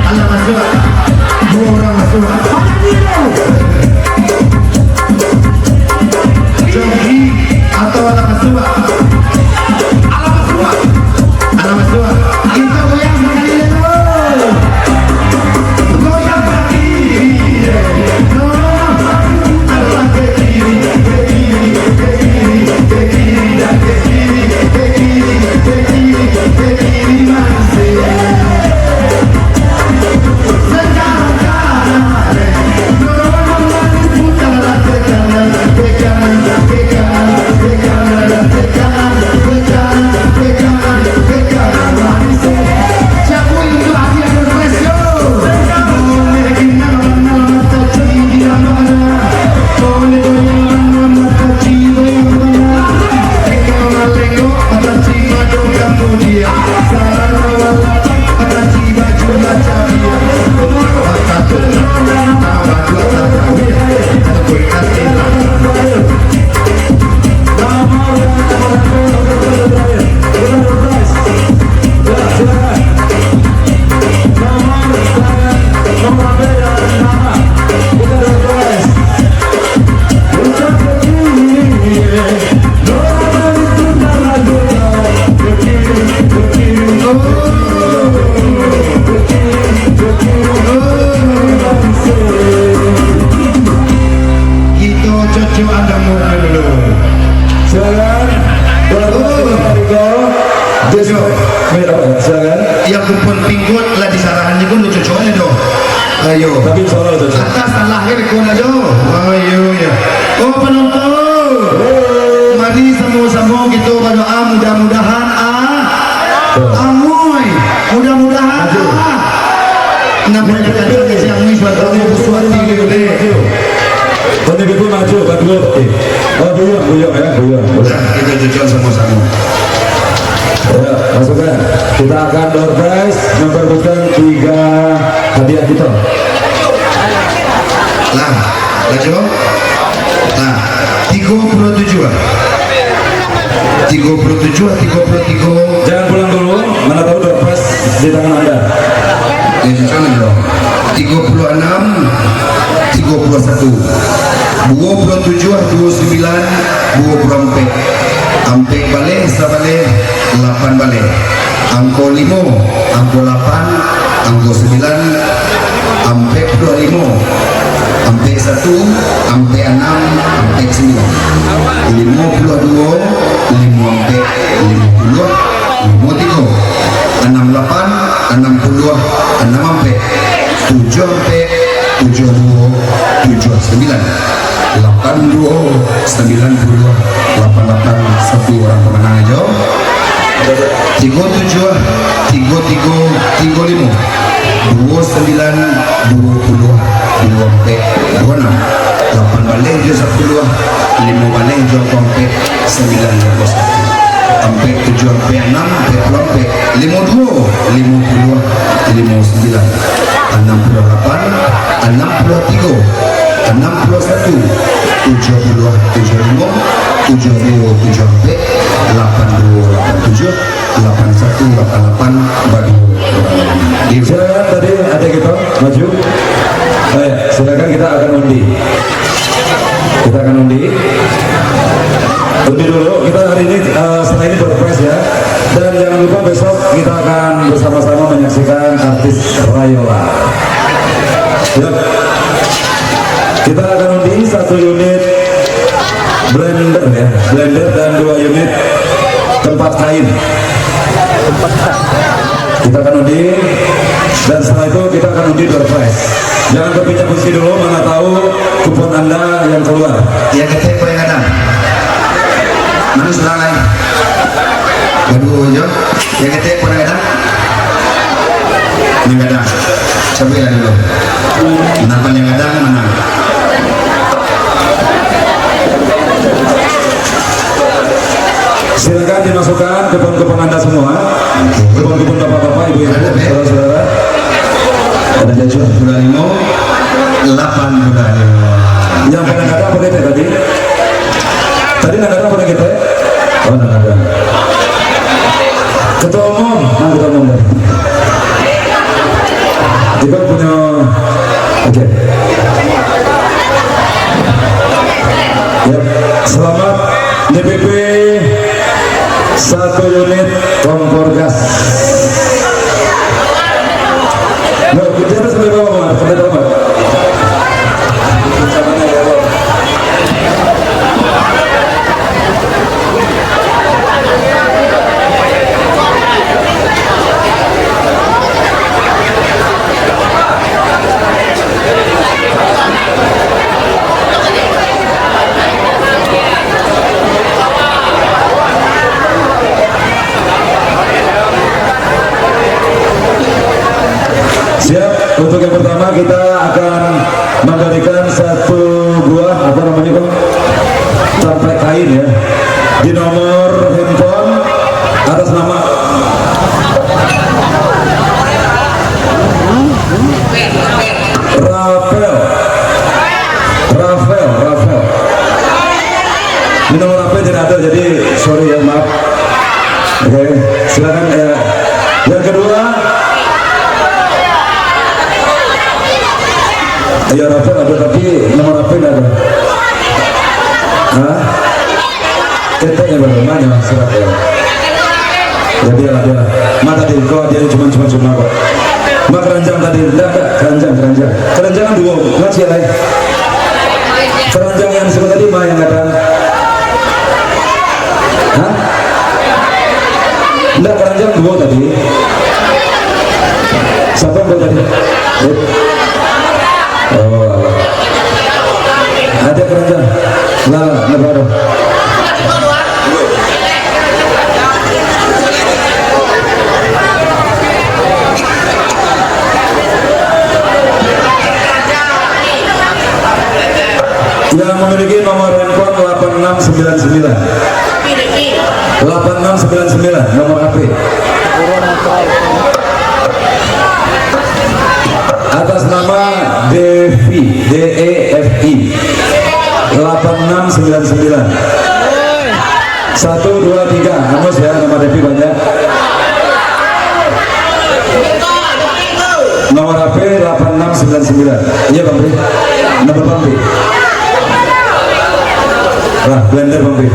Alah masuak. Duo urang masuak. Joki atau alah masuak? Alah masuak. Alah masuak. Kita goyang sakali lai. Goyang sakali. Kito cocok adamu dulu. Silakan. Silakan. Iyo, kupon pingkot lah disarahan ni pun cocok ni doh. Ayo. Tapi insya Allah cocok. Atas salah kan kau nak jo. Ayo, ya. Oh, penonton. Mari samo-samo kito badoa, mudah-mudahan, ah, amuai. Mudah-mudahan, ah. Nampak kata-kata si amuai suatu busuan tinggi gede. Kau ni betul maju, bagus. Eh, oh, buyuang, buyuang, ya, buyuang, buyuang. Nah, kita cocok sama-sama. Ya, masukkan. Kita akan door prize memperebutkan tiga hadiah kita. Nah, laju. Nah, tigo puluah tujuah. Tigo puluah tujuah, tigo puluah tigo. Jangan pulang dulu, mana tahu door prize di tangan Anda. Ya, jangan dulu. Tigo puluah anam, tigo puluah satu. Duo puluah tujuah, duo sambilan, duo puluah ampek. Ampek baleh, sabaleh, lapan baleh. Angko limo, angko lapan, angko sambilan, ampek puluah limo, ampek satu, ampek anam, ampek sambilan. Limo puluah duo, limo ampek, limo puluah, limo tigo. Anam lapan, anam puluah, anam ampek. Tujuah ampek, tujuah duo, tujuah sambilan, lapan duo, sambilan puluah, lapan lapan, satu urang pamanang ajo. Tigo tujuah, tigo tigo, tigo limo, duo sambilan, duo puluah, duo ampek, duo anam, lapan baleh jo sapuluah, limo baleh jo angko ampek, sambilan jo angko satu, ampek tujuah, ampek anam, ampek puluah ampek, limo duo, limo puluah, limo sambilan, anam puluah lapan, anam puluah tigo, anam puluah satu, tujuah puluah, tujuah limo, tujuah duo, tujuah ampek, lapan duo, lapan tujuah, lapan satu, lapan lapan, baduo. Silakan, tadi ada kita maju. Eh, silakan, kita akan undi. Kita akan undi. Undi dulu. Kita hari ini, eh, setelah ini door prize, ya. Dan jangan lupa besok kita akan bersama-sama menyaksikan artis Rayola. Ya. Kita akan undi satu unit blender, ya, blender, dan dua unit tempat kain. Kita akan undi, dan setelah itu kita akan undi door prize. Jangan terpecah kunci dulu, mana tahu kupon Anda yang keluar. Yang ketek apa yang ada? Mana surang lain? Baduo jo. Yang ketek apa yang ada? Yang gadang. Cabuiklah dulu. Mana yang gadang, mana? Silakan dimasukkan kupon-kupon Anda semua. Kupon-kupon bapak-bapak, ibu-ibu, saudara-saudara. Ada jatuah. Puluah limo, lapan puluah limo. Yang pernah gadang apa kita tadi? Tadi nak gadang apa kita? Oh, nak gadang. Ketua umum, nah, ketua umum tadi. Yap, selamat D P P satu unit kompor gas. Loh, kita sampai bawah, Mat. Sampai bawah, Mat. Siap, untuk yang pertama kita akan memberikan satu buah, apa namanya, Bang? Tampek kain, ya. Di nomor handphone atas nama Rafael. Rafael, Rafael. Ini nomor H P tidak ada, jadi sorry ya, maaf. Oke, silakan, ya. Yang kedua, ya, Rafael ada, tapi nomor H P tidak ada. Hah? Ketek ya, Bang? Mana surat ya? Ya, biarlah, biarlah. Ma tadi, kau dia cuma, cuma, cuma kok. Ma keranjang tadi, ndak, ndak, keranjang, keranjang. Keranjang kan dua, ngaji ya, lai. Keranjang yang sebelah tadi, ma yang datang? Hah? Ndak, keranjang dua tadi. Siapa yang dua tadi? Eh. Oh, alah. Ada keranjang. Lah, lah, lah, baru. Yang memiliki nomor handphone delapan enam sembilan sembilan. Delapan enam sembilan sembilan, nomor H P. Atas nama Devi, D E F I, delapan enam sembilan sembilan. Satu, dua, tiga. Angus ya, nama Devi banyak. Nomor H P delapan enam sembilan sembilan. Iya, Bang Pi. Nomor Bang Pi. Lah, blender, Bang Pi.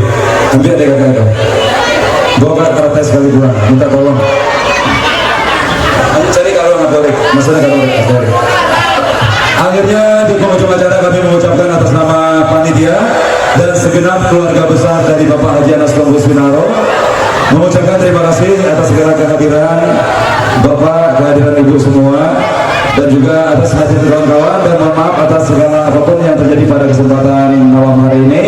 Ambil deh, kakak, kakak. Bawa, Kak, kertas sekali dua. Minta tolong. Kamu cari kalau nggak boleh. Masalah kalau nggak boleh. Akhirnya, di penghujung acara kami mengucapkan atas nama panitia dan segenap keluarga besar dari Bapak Haji Anas Tombus Pinaro, mengucapkan terima kasih atas segala kehadiran Bapak, kehadiran Ibu semua, dan juga atas hadir kawan-kawan, dan mohon maaf atas segala apapun yang terjadi pada kesempatan malam hari ini.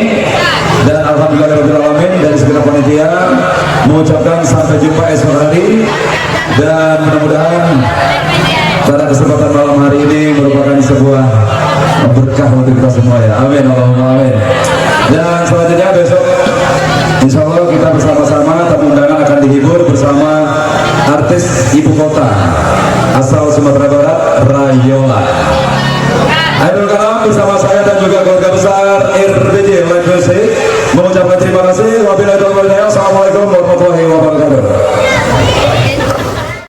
Dan alhamdulillahirabbil alamin, dari segenap panitia mengucapkan sampai jumpa esok hari. Dan mudah-mudahan pada kesempatan malam hari ini merupakan sebuah berkah untuk kita semua, ya. Amin, Allahumma amin. Dan selanjutnya besok, insya Allah kita bersama-sama, tamu undangan akan dihibur bersama artis ibu kota asal Sumatera Barat, Rayola. Akhirul kalam, bersama saya dan juga keluarga besar R B J Live Music mengucapkan terima kasih. Wabillahi taufiq wal hidayah.